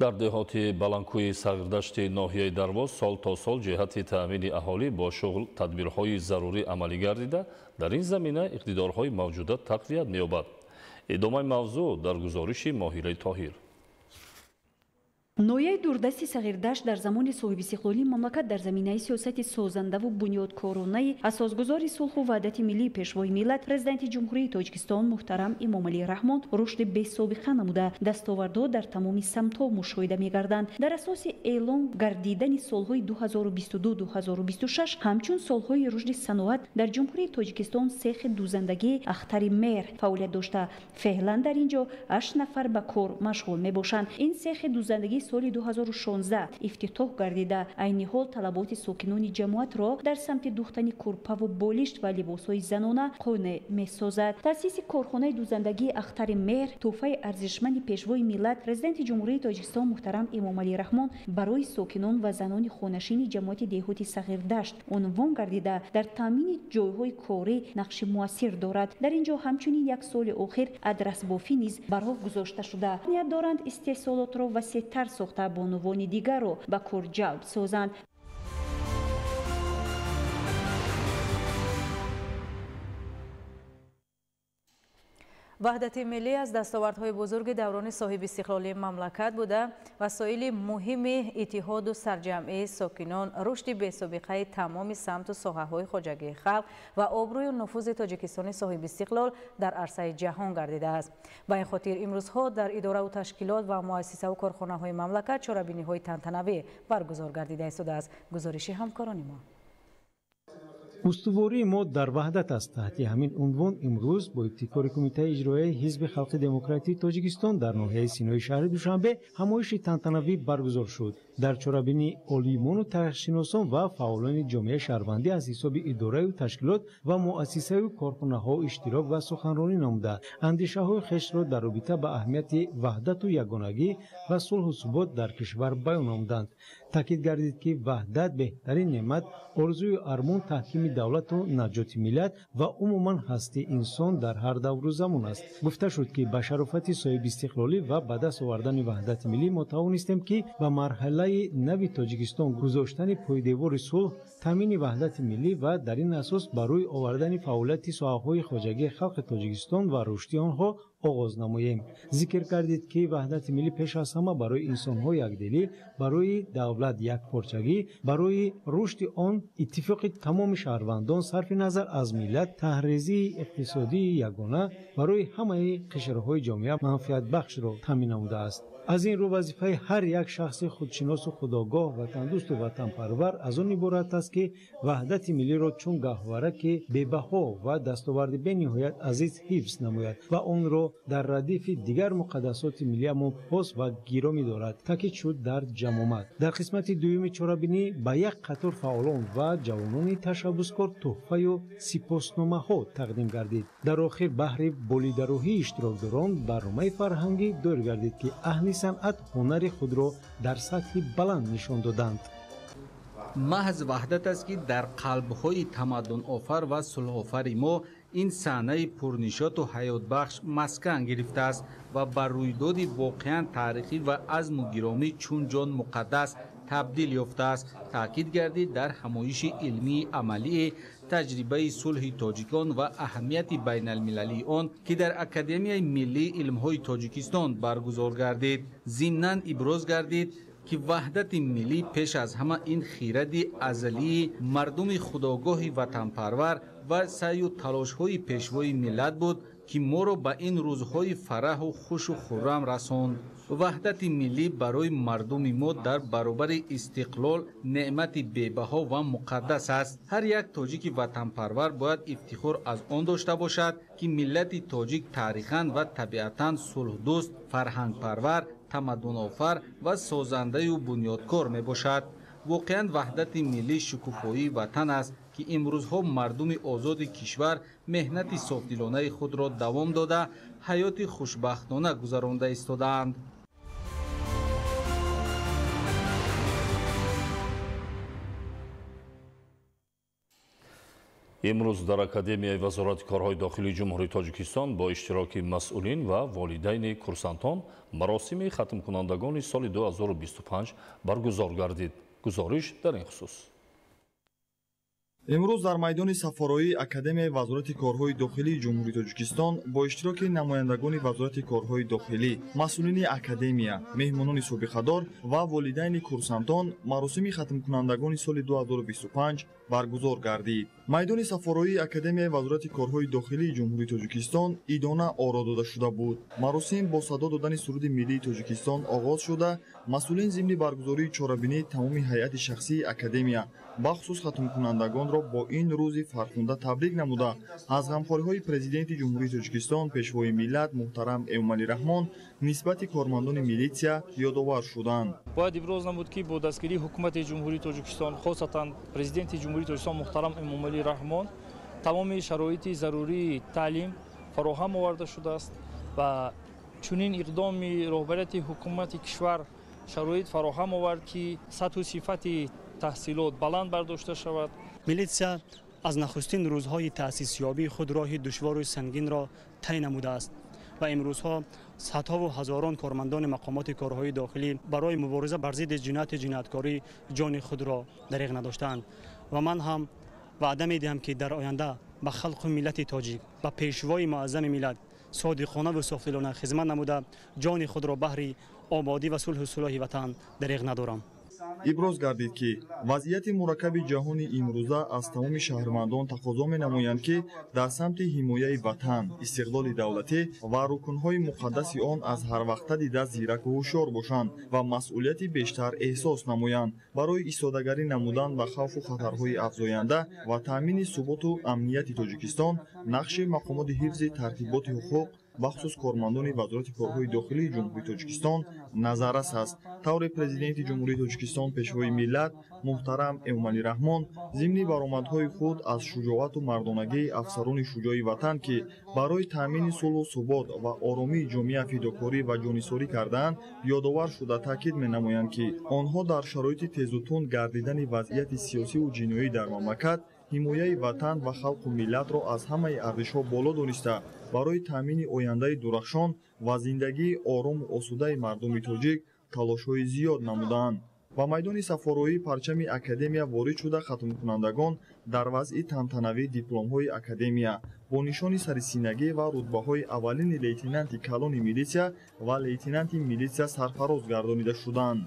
Дар деҳоти Баландкӯи Сағирдашти ноҳияи Дарвоз сол то сол ҷиҳати таъмини аҳолӣ бо шуғл тадбирҳои зарурӣ амалӣ гардида, дар ин замина иқтидорҳои мавҷуда тақвият меёбад. Идомаи мавзӯъ дар гузориши Моҳираи Тоҳир. Ноҳияи дурдасти Сағирдашт дар замони соҳибистиқлолии мамлакат дар заминаи сиёсати созандаву бунёдкоронаи асосгузори сулҳу ваҳдати миллии Пешвои миллат, Президенти Ҷумҳурии Тоҷикистон муҳтарам Эмомалӣ Раҳмон рушди бесобиқа намуда, дастовардҳо дар тамоми самтҳо мушоҳида мегарданд. Дар асоси эълон гардидани солҳои 2022-2026 ҳамчун солҳои рушди саноат дар Ҷумҳурии Тоҷикистон сехи дузандагии Ахтари Меҳр фаъолият дошта, феълан дар ин ҷо 8 нафар ба кор машғул мебошанд. Ин сехи дузандагӣ соли 2016 ифтитоҳ гардида, айни ҳол талаботи сокинони ҷамоатро дар самти духтани курпаву болишт ва либосҳои занона қонеъ месозад. Таъсиси корхонаи дузандагии Ахтари Меҳр тӯҳфаи арзишманди Пешвои миллат, Президенти Ҷумҳурии Тоҷикистон муҳтарам Эмомалӣ Раҳмон барои сокинон ва занони хонашини ҷамоати деҳоти Сағирдашт унвон гардида, дар таъмини ҷойҳои корӣ нақши муассир дорад. Дар ин ҷо ҳамчунин як соли охир адрасбофӣ низ ба роҳ гузошта шуда, ният доранд истеҳсолотро васеътар сохта бонувони дигарро ба кор ҷалб созанд. Ваҳдати миллӣ аз дастовардҳои бузурги даврони соҳибистиқлолии мамлакат буда, васоили муҳими иттиҳоду сарҷамъии сокинон, рушди бесобиқаи тамоми самту соҳаҳои хоҷагии халқ ва обрӯю нуфузи Тоҷикистони соҳибистиқлол дар арсаи ҷаҳон гардидааст. Ба ин хотир имрӯзҳо дар идораву ташкилот ва муассисаву корхонаҳои мамлакат чорабиниҳои тантанавӣ баргузор гардида истодааст. Гузориши ҳамкорони мо. Устувории мо дар ваҳдат аст. Таҳти ҳамин унвон имрӯз бо ибтикори Кумитаи иҷроияи Ҳизби халқи демократии Тоҷикистон дар ноҳияи Синои шаҳри Душанбе ҳамоиши тантанавӣ баргузор шуд. Дар чорабинӣ олимону таърихшиносон ва фаъолони ҷомеаи шаҳрвандӣ аз ҳисоби идораю ташкилот ва муассисаю корхонаҳо иштирок ва суханронӣ намуда, андешаҳои хешро дар робита ба аҳамияти ваҳдату ягонагӣ ва сулҳу субот дар кишвар баён намуданд. Таъкид гардид, ки ваҳдат беҳтарин неъмат, орзую армон, таҳкими давлату наҷоти миллат ва умуман ҳастии инсон дар ҳар давру замон аст. Гуфта шуд, ки ба шарофати соҳибистиқлолӣ ва ба даст овардани ваҳдати миллӣ мо тавонистем, ки ба марҳилаи нави Тоҷикистон гузоштани пойдевори сулҳ, таъмини ваҳдати миллӣ ва дар ин асос ба рӯй овардани фаъолияти соҳаҳои хоҷагии халқи Тоҷикистон ва рушди онҳо оғоз намоем. Зикр кардид, ки ваҳдати миллӣ пеш аз ҳама барои инсонҳо якдилӣ, барои давлат якпорчагӣ, барои рушди он иттифоқи тамоми шаҳрвандон сарфи назар аз миллат, таҳрезии иқтисодии ягона барои ҳамаи қишрҳои ҷомеа манфиатбахшро таъмин намудааст. Аз ин рӯ вазифаи ҳар як шахси худшиносу худогоҳ, ватандӯсту ватанпарвар аз он иборат аст, ки ваҳдати миллиро чун гаҳвораки бебаҳо ва дастоварди бениҳоят азиз ҳифз намояд ва онро дар радифи дигар муқаддасоти миллиамон пос ва гиромӣ дорад. Таъкид шуд дар ҷамъомад. Дар қисмати дуюми чорабинӣ ба як қатор фаъолон ва ҷавонони ташаббускор тӯҳфаю сипосномаҳо тақдим гардид. Дар охир баҳри болидарӯҳии иштирокдорон барномаи фарҳангӣ доир гардид, ки аҳли санъат ҳунари худро дар сатҳи баланд нишон доданд. Маҳз ваҳдат аст, ки дар қалбҳои тамаддунофар ва сулҳофари мо ин саҳнаи пурнишоту ҳаётбахш маскан гирифтааст ва ба рӯйдоди воқеан таърихӣ ва азму гиромӣ чун ҷон муқаддас табдил ёфтааст. Таъкид гардид дар ҳамоиши илмии амалии таҷрибаи сулҳи тоҷикон ва аҳамияти байналмилалии он, ки дар Академияи миллии илмҳои Тоҷикистон баргузор гардид. Зимнан иброз гардид, ки ваҳдати миллӣ пеш аз ҳама ин хиради азалии мардуми худогоҳи ватанпарвар ва саъю талошҳои пешвои миллат буд, ки моро ба ин рӯзҳои фараҳу хушу хуррам расонд. Ваҳдати миллӣ барои мардуми мо дар баробари истиқлол неъмати бебаҳо ва муқаддас аст. Ҳар як тоҷики ватанпарвар бояд ифтихор аз он дошта бошад, ки миллати тоҷик таърихан ва табиатан сулҳдӯст, фарҳангпарвар, тамаддунофар ва созандаю бунёдкор мебошад. Воқеан ваҳдати миллӣ шукуфоии ватан аст, ки имрӯзҳо мардуми озоди кишвар меҳнати софдилонаи худро давом дода, ҳаёти хушбахтона гузаронда истодаанд. Имрӯз дар Академияи Вазорати корҳои дохилии Ҷумҳурии Тоҷикистон бо иштироки масъулин ва волидайни курсантон маросими хатмкунандагони соли 2025 баргузор гардид. Гузориш дар ин хусус. Имрӯз дар майдони сафароии Академияи Вазорати корҳои дохилии Ҷумҳурии Тоҷикистон бо иштироки намояндагони Вазорати корҳои дохилӣ, масъулини академия, меҳмонони собиқадор ва волидайни курсантон маросими хатмкунандагони соли 2025 баргузор гардид. Майдони сафароии Академияи Вазорати корҳои дохилии Ҷумҳурии Тоҷикистон идона оро дода шуда буд. Маросим бо садо додани суруди миллии Тоҷикистон оғоз шуда, масъулин зимни баргузории чорабинӣ тамоми ҳайати шахсии академия, бахусус хатмкунандагонро бо ин рӯзи фархунда табрик намуда, аз ғамхориҳои Президенти Ҷумҳурии Тоҷикистон, Пешвои миллат муҳтарам Эмомалӣ Раҳмон нисбати кормандони милитсия ёдовар шуданд. Бояд иброз намуд, ки бо дастгирии ҳукумати Ҷумҳурии Тоҷикистон, хосатан Президенти Ҷумҳурии Тоҷикистон муҳтарам Эмомалӣ Раҳмон, тамоми шароити зарурии таълим фароҳам оварда шудааст ва чунин иқдоми роҳбарияти ҳукумати кишвар шароит фароҳам овард, ки сатҳу сифати таҳсилот баланд бардошта шавад. Милитсия аз нахустин рӯзҳои таъсисёбии худ роҳи душвору сангинро тай намудааст ва имрӯзҳо садҳову ҳазорон кормандони мақомоти корҳои дохилӣ барои мубориза бар зидди ҷинояту ҷинояткорӣ ҷони худро дариғ надоштаанд ва ман ҳам ваъда медиҳам, ки дар оянда ба халқу миллати тоҷик, ба пешвои муаззами миллат содиқона ва софдилона хизмат намуда, ҷони худро баҳри ободӣ ва сулҳу сулоҳи ватан дариғ надорам. Иброз гардид, ки вазъияти мураккаби ҷаҳони имрӯза аз тамоми шаҳрвандон тақозо менамоянд, ки дар самти ҳимояи ватан, истиқлоли давлатӣ ва рукнҳои муқаддаси он аз ҳарвақта дида зираку ҳушёр бошанд ва масъулияти бештар эҳсос намоянд. Барои истодагарӣ намудан ба хавфу хатарҳои афзоянда ва таъмини суботу амнияти Тоҷикистон нақши мақомоти ҳифзи тартиботи ҳуқуқ, бахусус кормандони Вазорати корҳои дохилии Ҷумҳурии Тоҷикистон назаррас аст. Тавре Президенти Ҷумҳурии Тоҷикистон, Пешвои миллат муҳтарам Эмомалӣ Раҳмон зимни баромадҳои худ аз шуҷоату мардонагии афсарони шуҷои ватан, ки барои таъмини сулҳу субот ва оромии ҷомеа фидокорӣ ва ҷонисорӣ кардаанд, ёдовар шуда таъкид менамоянд, ки онҳо дар шароити тезутунд гардидани вазъияти сиёсиву ҷиноӣ дар мамлакат ҳимояи ватан ва халқу миллатро аз ҳамаи арзишҳо боло дониста, барои таъмини ояндаи дурахшон ва зиндагии орому осудаи мардуми тоҷик талошҳои зиёд намудаанд. Ба майдони сафороии парчами академия ворид шуда, хатмкунандагон дар вазъи тантанавии дипломҳои академия бо нишони сарисинагӣ ва рутбаҳои аввалини лейтенанти калони милитсия ва лейтенанти милитсия сарфароз гардонида шуданд.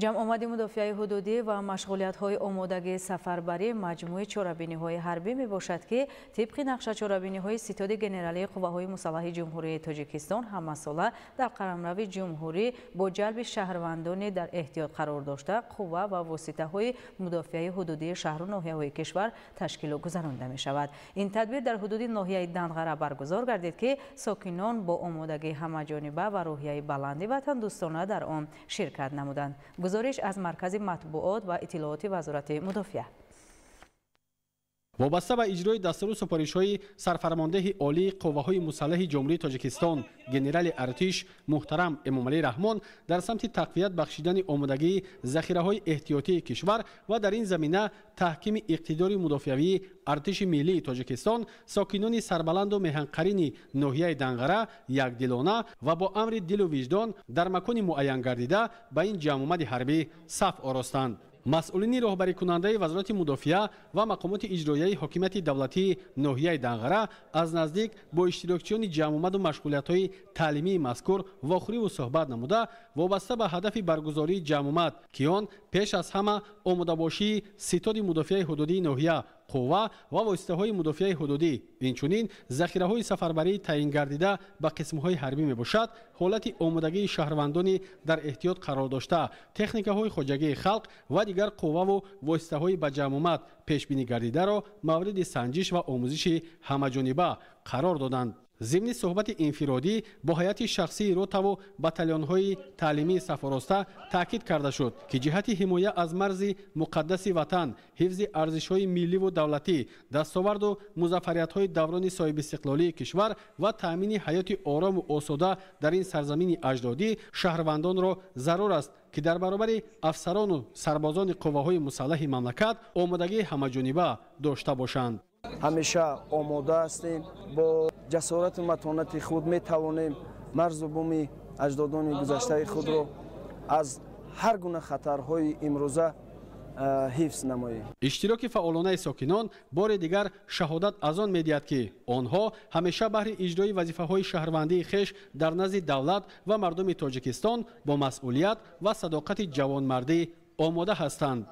Ҷамъомади мудофиаи ҳудудӣ ва машғулиятҳои омодагии сафарбарӣ маҷмӯи чорабиниҳои ҳарбӣ мебошад, ки тибқи нақша чорабиниҳои Ситоди генералии қувваҳои мусаллаҳи Ҷумҳурии Тоҷикистон ҳамасола дар қаламрави ҷумҳурӣ бо ҷалби шаҳрвандони дар эҳтиёт қарор дошта қувва ва воситаҳои мудофиаи ҳудудии шаҳру ноҳияҳои кишвар ташкилу гузаронда мешавад. Ин тадбир дар ҳудуди ноҳияи Данғара баргузор гардид, ки сокинон бо омодагии ҳамаҷониба ва рӯҳияи баланди ватандӯстона дар он ширкат намуданд. Гузориш аз маркази матбуот ва иттилооти Вазорати мудофиа. Вобаста ба иҷрои дастуру супоришҳои сарфармондеҳи олии қувваҳои мусаллаҳи Ҷумҳурии Тоҷикистон генерали артиш муҳтарам Эмомалӣ Раҳмон дар самти тақвият бахшидани омодагии захираҳои эҳтиётии кишвар ва дар ин замина таҳкими иқтидори мудофиавии артиши миллии Тоҷикистон, сокинони сарбаланду меҳанқарини ноҳияи Данғара якдилона ва бо амри дилу виҷдон дар макони муайян гардида ба ин ҷамъомади ҳарбӣ саф оростанд. Масъулини роҳбарикунандаи Вазорати мудофиа ва мақомоти иҷроияи ҳокимияти давлатии ноҳияи Данғара аз наздик бо иштирокчиёни ҷамъомаду машғулиятҳои таълимии мазкур вохӯриву суҳбат намуда, вобаста ба ҳадафи баргузории ҷамъомад, ки он пеш аз ҳама омодабошии ситоди мудофиаи ҳудудии ноҳия, қувва ва воситаҳои мудофиаи ҳудудӣ, инчунин захираҳои сафарбарии таъин гардида ба қисмҳои ҳарбӣ мебошад, ҳолати омодагии шаҳрвандони дар эҳтиёт қарор дошта, техникаҳои хоҷагии халқ ва дигар қувваву воситаҳои ба ҷамъомад пешбинӣ гардидаро мавриди санҷиш ва омӯзиши ҳамаҷониба қарор доданд. Зимни суҳбати инфиродӣ бо ҳайати шахсии ротаву батальонҳои таълимии сафороста таъкид карда шуд, ки ҷиҳати ҳимоя аз марзи муқаддаси ватан, ҳифзи арзишҳои милливу давлатӣ, дастоварду музаффариятҳои даврони соҳибистиқлолии кишвар ва таъмини ҳаёти орому осода дар ин сарзамини аҷдодӣ шаҳрвандонро зарур аст, ки дар баробари афсарону сарбозони қувваҳои мусаллаҳи мамлакат омодагии ҳамаҷониба дошта бошанд. Ҳамеша омода ҳастем, бо ҷасорату матонати худ метавонем марзу буми аҷдодони гузаштаи худро аз ҳар гуна хатарҳои имрӯза ҳифз намоем. Иштироки фаъолонаи сокинон бори дигар шаҳодат аз он медиҳад, ки онҳо ҳамеша баҳри иҷрои вазифаҳои шаҳрвандии хеш дар назди давлат ва мардуми Тоҷикистон бо масъулият ва садоқати ҷавонмардӣ омода ҳастанд.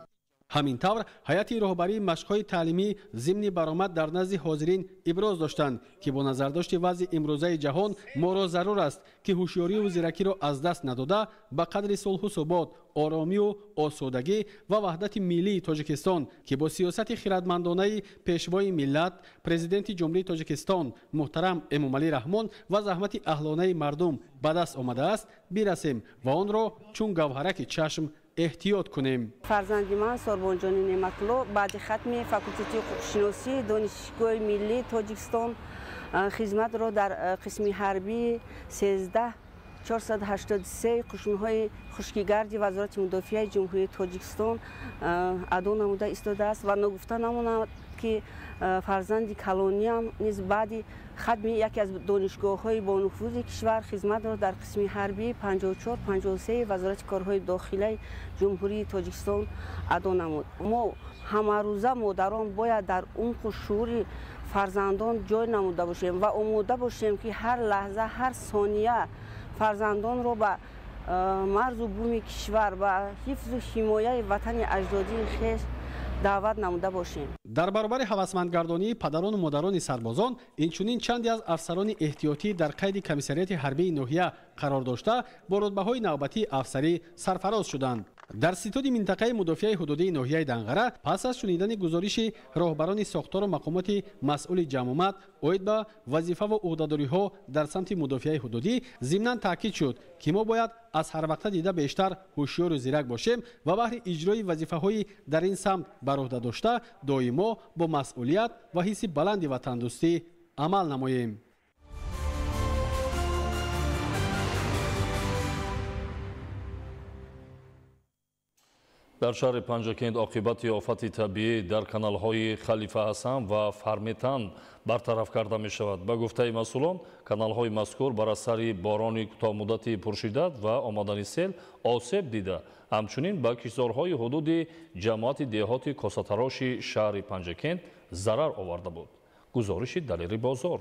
Ҳамин тавр ҳайати роҳбарии машқҳои таълимӣ зимни баромад дар назди ҳозирин иброз доштанд, ки бо назардошти вазъи имрӯзаи ҷаҳон моро зарур аст, ки ҳушёриву зиракиро аз даст надода ба қадри сулҳу субот, оромию осудагӣ ва ваҳдати миллии Тоҷикистон, ки бо сиёсати хирадмандонаи Пешвои миллат, Президенти Ҷумҳурии Тоҷикистон муҳтарам Эмомалӣ Раҳмон ва заҳмати аҳлонаи мардум ба даст омадааст, бирасем ва онро чун гавҳараки чашм эҳтиёт кунем. Фарзанди ман Сорбонҷони Неъматулло баъди хатми факултети ҳуқуқшиносии Донишгоҳи миллии Тоҷикистон хизматро дар қисми ҳарбии 13483 қушунҳои хушкигарди Вазорати мудофиаи Ҷумҳурии Тоҷикистон адо намуда истодааст ва ногуфта намонад, ки фарзанди калониам низ баъди хатми яке аз донишгоҳҳои бонуфузи кишвар хизматро дар қисми ҳарбии 5453 Вазорати корҳои дохилаи Ҷумҳурии Тоҷикистон адо намуд. Мо ҳамарӯза модарон бояд дар умқу шуури фарзандон ҷой намуда бошем ва омода бошем, ки ҳар лаҳза, ҳар сония фарзандонро ба марзу буми кишвар, ба ҳифзу ҳимояи ватани аҷдодии хеш даъват намуда бошем. Дар баробари ҳавасмандгардонии падарону модарони сарбозон, инчунин чанде аз афсарони эҳтиётӣ дар қайди комиссариати ҳарбии ноҳия қарор дошта, бо рутбаҳои навбатии афсарӣ сарфароз шуданд. Дар ситоди минтақаи мудофиаи ҳудудии ноҳияи Данғара пас аз шунидани гузориши роҳбарони сохтору мақомоти масъули ҷамъомад оид ба вазифаву ӯҳдадориҳо дар самти мудофиаи ҳудудӣ зимнан таъкид шуд, ки мо бояд аз ҳар вақта дида бештар ҳушёру зирак бошем ва баҳри иҷрои вазифаҳои дар ин самт бар уҳда дошта доимо бо масъулият ва ҳисси баланди ватандӯстӣ амал намоем. Дар шаҳри Панҷакент оқибати офати табиӣ дар каналҳои Халифа Ҳасан ва Фарметан бартараф карда мешавад. Ба гуфтаи масъулон, каналҳои мазкур бар асари борони кӯтоҳмуддати пуршиддат ва омадани сел осеб дида, ҳамчунин ба киштзорҳои ҳудуди ҷамоати деҳоти Косатароши шаҳри Панҷакент зарар оварда буд. Гузориши Далери Бозор.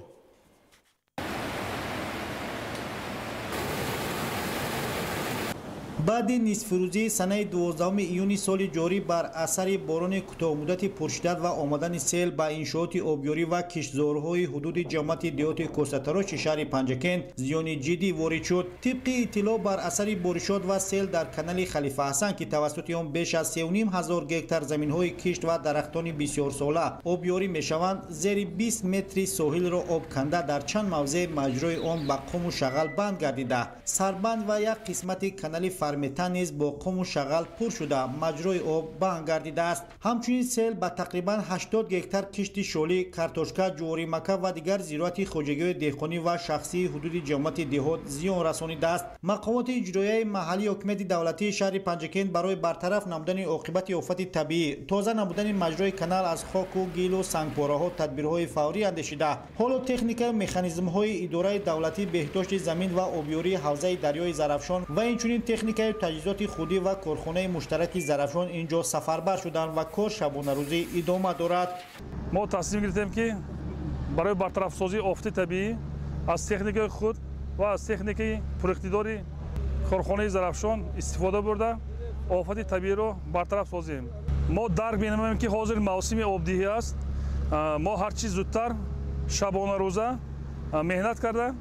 Баъди нисфирӯзии санаи 12 июни соли ҷорӣ бар асари борони кӯтоҳмуддати пуршиддат ва омадани сел ба иншооти обёрӣ ва киштзорҳои ҳудуди ҷамоати деҳоти Косатароши шаҳри Панҷакент зиёни ҷиддӣ ворид шуд. Тибқи иттилоъ, бар асари боришот ва сел дар канали Халифа Ҳасан, ки тавассути он беш аз 3,5 ҳазор гектар заминҳои кишт ва дарахтони бисёрсола обёрӣ мешаванд, зери 20 метри соҳилро об канда дар чанд мавзеъ маҷрои он ба қуму шағал банд гардида, сарбанд ва як қисмати канали Фарметан низ бо қуму шағал пур шуда маҷрои об баҳн гардидааст. Ҳамчунин сел ба тақрибан 80 гектар кишти шолӣ, картошка, ҷуворимака ва дигар зироати хоҷагиҳои деҳқонӣ ва шахсии ҳудуди ҷамоати деҳот зиён расонидааст. Мақомоти иҷроияи маҳаллии ҳокимияти давлатии шаҳри Панҷакент барои бартараф намудани оқибати офати табиӣ, тоза намудани маҷрои канал аз хоку гилу сангпораҳо тадбирҳои фаврӣ андешида, ҳоло техникаю механизмҳои идораи давлатии беҳдошти замин ва обёрии ҳавзаи дарёи Зарафшон ва инчунин техникаю таҷҳизоти худӣ ва корхонаи муштараки Зарафшон инҷо сафарбар шуданд ва кор шабонарӯзӣ идома дорад. Мо тасмим гирифтем, ки барои бартарафсозии офати табиӣ аз техникаи худ ва аз техникаи пуриқтидори корхонаи Зарафшон истифода бурда офати табииро бартараф созем. Мо дарк менамоем, ки ҳозир мавсими обдиҳӣ аст. Мо ҳарчи зудтар шабонарӯза меҳнат карда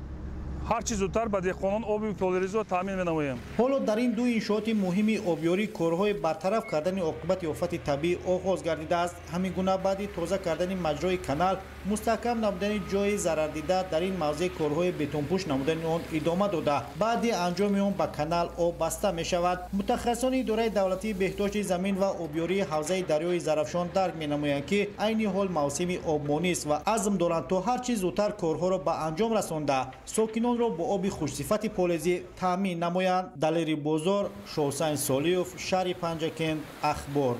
ҳарчи зудтар ба деҳқонон оби полиризро таъмин менамоем. Ҳоло дар ин ду иншооти муҳими обёрӣ корҳои бартараф кардани оқибати офати табиӣ оғоз гардидааст. Ҳамин гуна баъди тоза кардани маҷрои канал, мустаҳкам намудани ҷои зарардида дар ин мавзеъ, корҳои бетонпӯш намудани он идома дода, баъди анҷоми он ба канал об баста мешавад. Мутахассисони идораи давлатии беҳдошти замин ва обёрии ҳавзаи дарёи Зарафшон дарк менамоянд, ки айни ҳол мавсими обмонист ва азм доранд то ҳарчи зудтар корҳоро ба анҷом расонда сокинонро бо оби хушсифати полезӣ таъмин намоянд. Далери Бозор, Шоҳсайн Солиёв, шаҳри Панҷакент, Ахбор.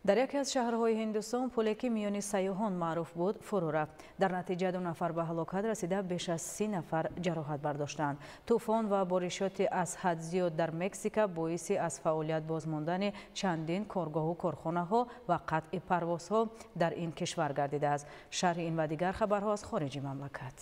Дар яке аз шаҳрҳои Ҳиндустон пуле, ки миёни сайёҳон маъруф буд, фурӯ рафт. Дар натиҷа 2 нафар ба ҳалокат расида, беш аз 30 нафар ҷароҳат бардоштанд. Тӯфон ва боришоти аз ҳад зиёд дар Мексика боиси аз фаъолият бозмондани чандин коргоҳу корхонаҳо ва қатъи парвозҳо дар ин кишвар гардидааст. Шарҳи ин ва дигар хабарҳо аз хориҷи мамлакат.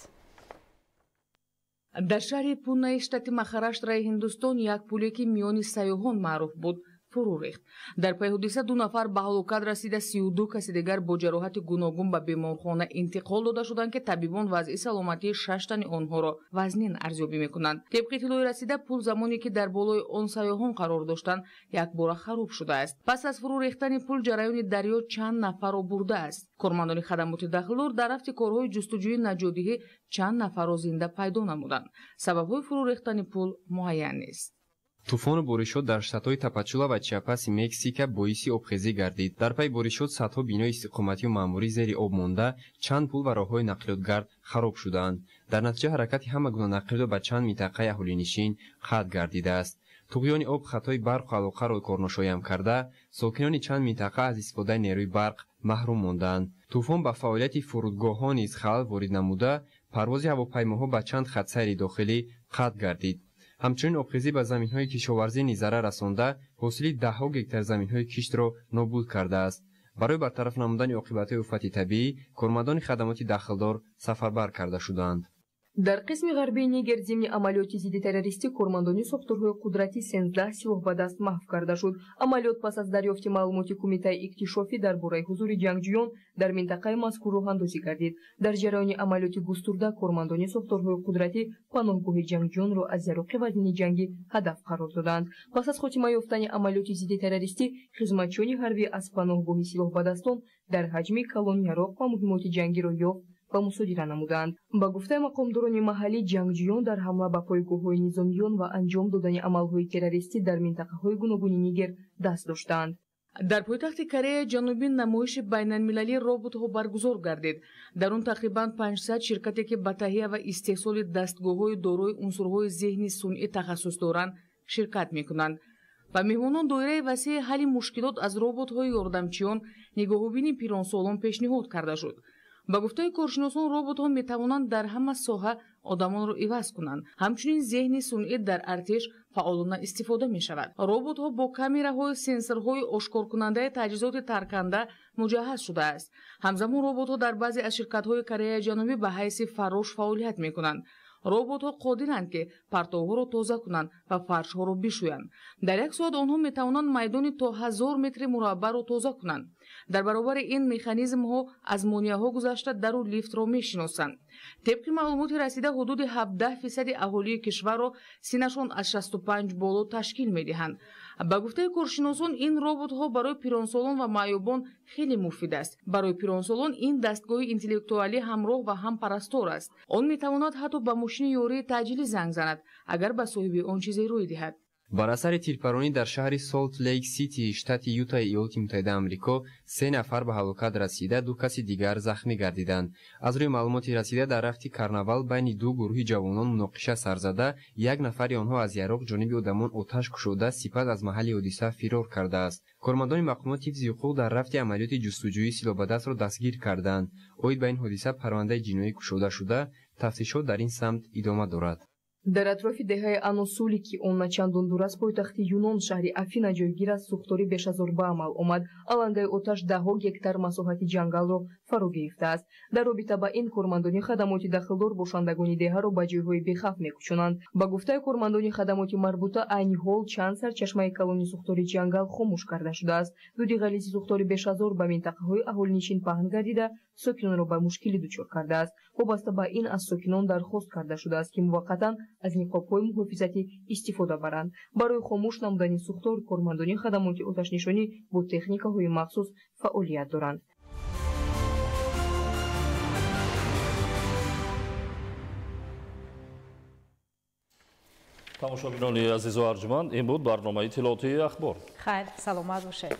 Дар шаҳри Пунаи штати Махараштраи Ҳиндустон як пуле, ки миёни сайёҳон маъруф буд, фурӯ рехт. Дар пай ҳодиса 2 нафар ба ҳалокат расида, 32 каси дигар бо ҷароҳати гуногун ба беморхона интиқол дода шуданд, ки табибон вазъи саломатии 6 тани онҳоро вазнин арзёбӣ мекунанд. Тибқи иттилои расида, пул замоне ки дар болои он сайёҳон қарор доштанд, якбора хароб шудааст. Пас аз фурӯ рехтани пул ҷараёни дарё чанд нафарро бурдааст. Кормандони хадамоти дахлдор дар рафти корҳои ҷустуҷӯи наҷотдиҳӣ чанд нафарро зинда пайдо намуданд. Сабабҳои фурӯ рехтани пул муайян нест. Тӯфону боришот дар штатҳои Тапачула ва Чиапаси Мексика боиси обхезӣ гардид. Дар пай боришот садҳо бинои истиқоматию маъмурӣ зери об монда, чанд пул ва роҳҳои нақлиётгард хароб шудаанд. Дар натиҷа ҳаракати ҳама гуна нақлиёт ба чанд минтақаи аҳолинишин қатъ гардидааст. Туғёни об хатҳои барқу алоқаро корношоям карда, сокинони чанд минтақа аз истифодаи нерӯи барқ маҳрум мондаанд. Тӯфон ба фаъолияти фурудгоҳҳо низ халал ворид намуда, парвози ҳавопаймоҳо ба чанд хатсайри дохилӣ қатъ гардид. Ҳамчунин обхезӣ ба заминҳои кишоварзӣ низ зарар расонда, ҳосили даҳҳо гектар заминҳои киштро нобуд кардааст. Барои бартараф намудани оқибатҳои офати табиӣ кормандони хадамоти дахлдор сафарбар карда шуданд. Дар қисми ғарбии Нигер зимни амалиёти зидди террористӣ кормандони сохторҳои қудратӣ 13 силоҳ ба даст маҳв карда шуд. Амалиёт пас аз дарёфти маълумоти кумитаи иктишофӣ дар бораи ҳузури ҷангҷӯён дар минтақаи мазкур роҳандозӣ гардид. Дар ҷараёни амалиёти густурда кормандони сохторҳои қудратӣ паноҳгоҳи ҷангҷӯёнро аз яроқи вазнини ҷангӣ ҳадаф қарор доданд. Пас аз хотима ёфтани амалиёти зидди террористӣ хизматчиёни ҳарбӣ аз паноҳгоҳи силоҳбадастон дар ҳаҷми калон яроқ ва муҳимоти ҷангиро ёфт ва мусодира намуданд. Ба гуфтаи мақомдорони маҳаллӣ, ҷангҷӯён дар ҳамла ба пойгоҳҳои низомиён ва анҷом додани амалҳои террористӣ дар минтақаҳои гуногуни Нигер даст доштанд. Дар пойтахти Кореяи Ҷанубӣ намоиши байналмилалии роботҳо баргузор гардид. Дар он тақрибан 500 ширкате, ки ба таҳия ва истеҳсоли дастгоҳҳои дорои унсурҳои зеҳни сунъӣ тахассус доранд, ширкат мекунанд. Ба меҳмонон доираи васеи ҳалли мушкилот аз роботҳои ёрдамчиён, нигоҳубини пиронсолон пешниҳод карда шуд. Ба гуфтаи коршиносон, роботҳо метавонанд дар ҳама соҳа одамонро иваз кунанд. Ҳамчунин зеҳни сунъӣ дар артиш фаъолона истифода мешавад. Роботҳо бо камераҳои сенсорҳои ошкоркунандаи таҷҳизоти тарканда муҷаҳҳаз шудааст. Ҳамзамон роботҳо дар баъзе аз ширкатҳои Кореяи Ҷанубӣ ба ҳайси фаррош фаъолият мекунанд. Роботҳо қодиранд, ки партовҳоро тоза кунанд ва фаршҳоро бишӯянд. Дар як соат онҳо метавонанд майдони то 1000 метри мураббаъро тоза кунанд. Дар баробари ин механизмҳо аз монеаҳо гузашта дару лифтро мешиносанд. Тибқи маълумоти расида, ҳудуди 17% аҳолии кишварро синнашон аз 65 боло ташкил медиҳанд. Ба гуфтаи коршиносон, ин роботҳо барои пиронсолон ва маъюбон хеле муфид аст. Барои пиронсолон ин дастгоҳи интеллектуалӣ ҳамроҳ ва ҳам парастор аст. Он метавонад ҳатто ба мошини ёрии таъҷилӣ занг занад, агар ба соҳиби он чизе рӯй диҳад. Бар асари тирпаронӣ дар шаҳри Солт Лейк Сити, штати Ютаи Иёлоти Муттаҳидаи Амрико, 3 нафар ба ҳалокат расида, 2 каси дигар захмӣ гардиданд. Аз рӯи маълумоти расида, дар рафти карнавал байни ду гурӯҳи ҷавонон муноқиша сар зада, як нафари онҳо аз яроқ ҷониби одамон оташ кушода, сипас аз маҳалли ҳодиса фирор кардааст. Кормандони мақомоти ҳифзи ҳуқуқ дар рафти амалиёти ҷустуҷӯӣ силоҳбадастро дастгир карданд. Оид ба ин ҳодиса парвандаи ҷиноӣ кушода шуда, тафтишот дар ин самт идома дорад. Дар атрофи деҳаи Аносули, ки он начандон дур аз пойтахти Юнон шаҳри Афина ҷойгир аст, сӯхторӣ бешазор ба амал омад. Алангаи оташ даҳҳо гектар масоҳати ҷангалро фаро гирифтааст. Дар робита ба ин кормандони хадамоти дахлдор бошандагони деҳаро ба ҷойҳои бехавф мекӯчонанд. Ба гуфтаи кормандони хадамоти марбута, айни ҳол чанд сарчашмаи калони сӯхтори ҷангал хомӯш карда шудааст. Дуди ғализи сӯхтори бешазор ба минтақаҳои аҳолинишин паҳн гардида, сокинонро ба мушкилӣ дучор кардааст. Вобаста ба ин аз сокинон дархост карда шудааст, ки муваққатан аз ниқобҳои муҳофизатӣ истифода баранд. Барои хомӯш намудани сӯхтор кормандони хадамоти оташнишонӣ бо техникаҳои махсус фаъолият доранд. Тамошобинони азизу арҷманд, ин буд барномаи иттилоотии Ахбор. Хайр, саломат бошед.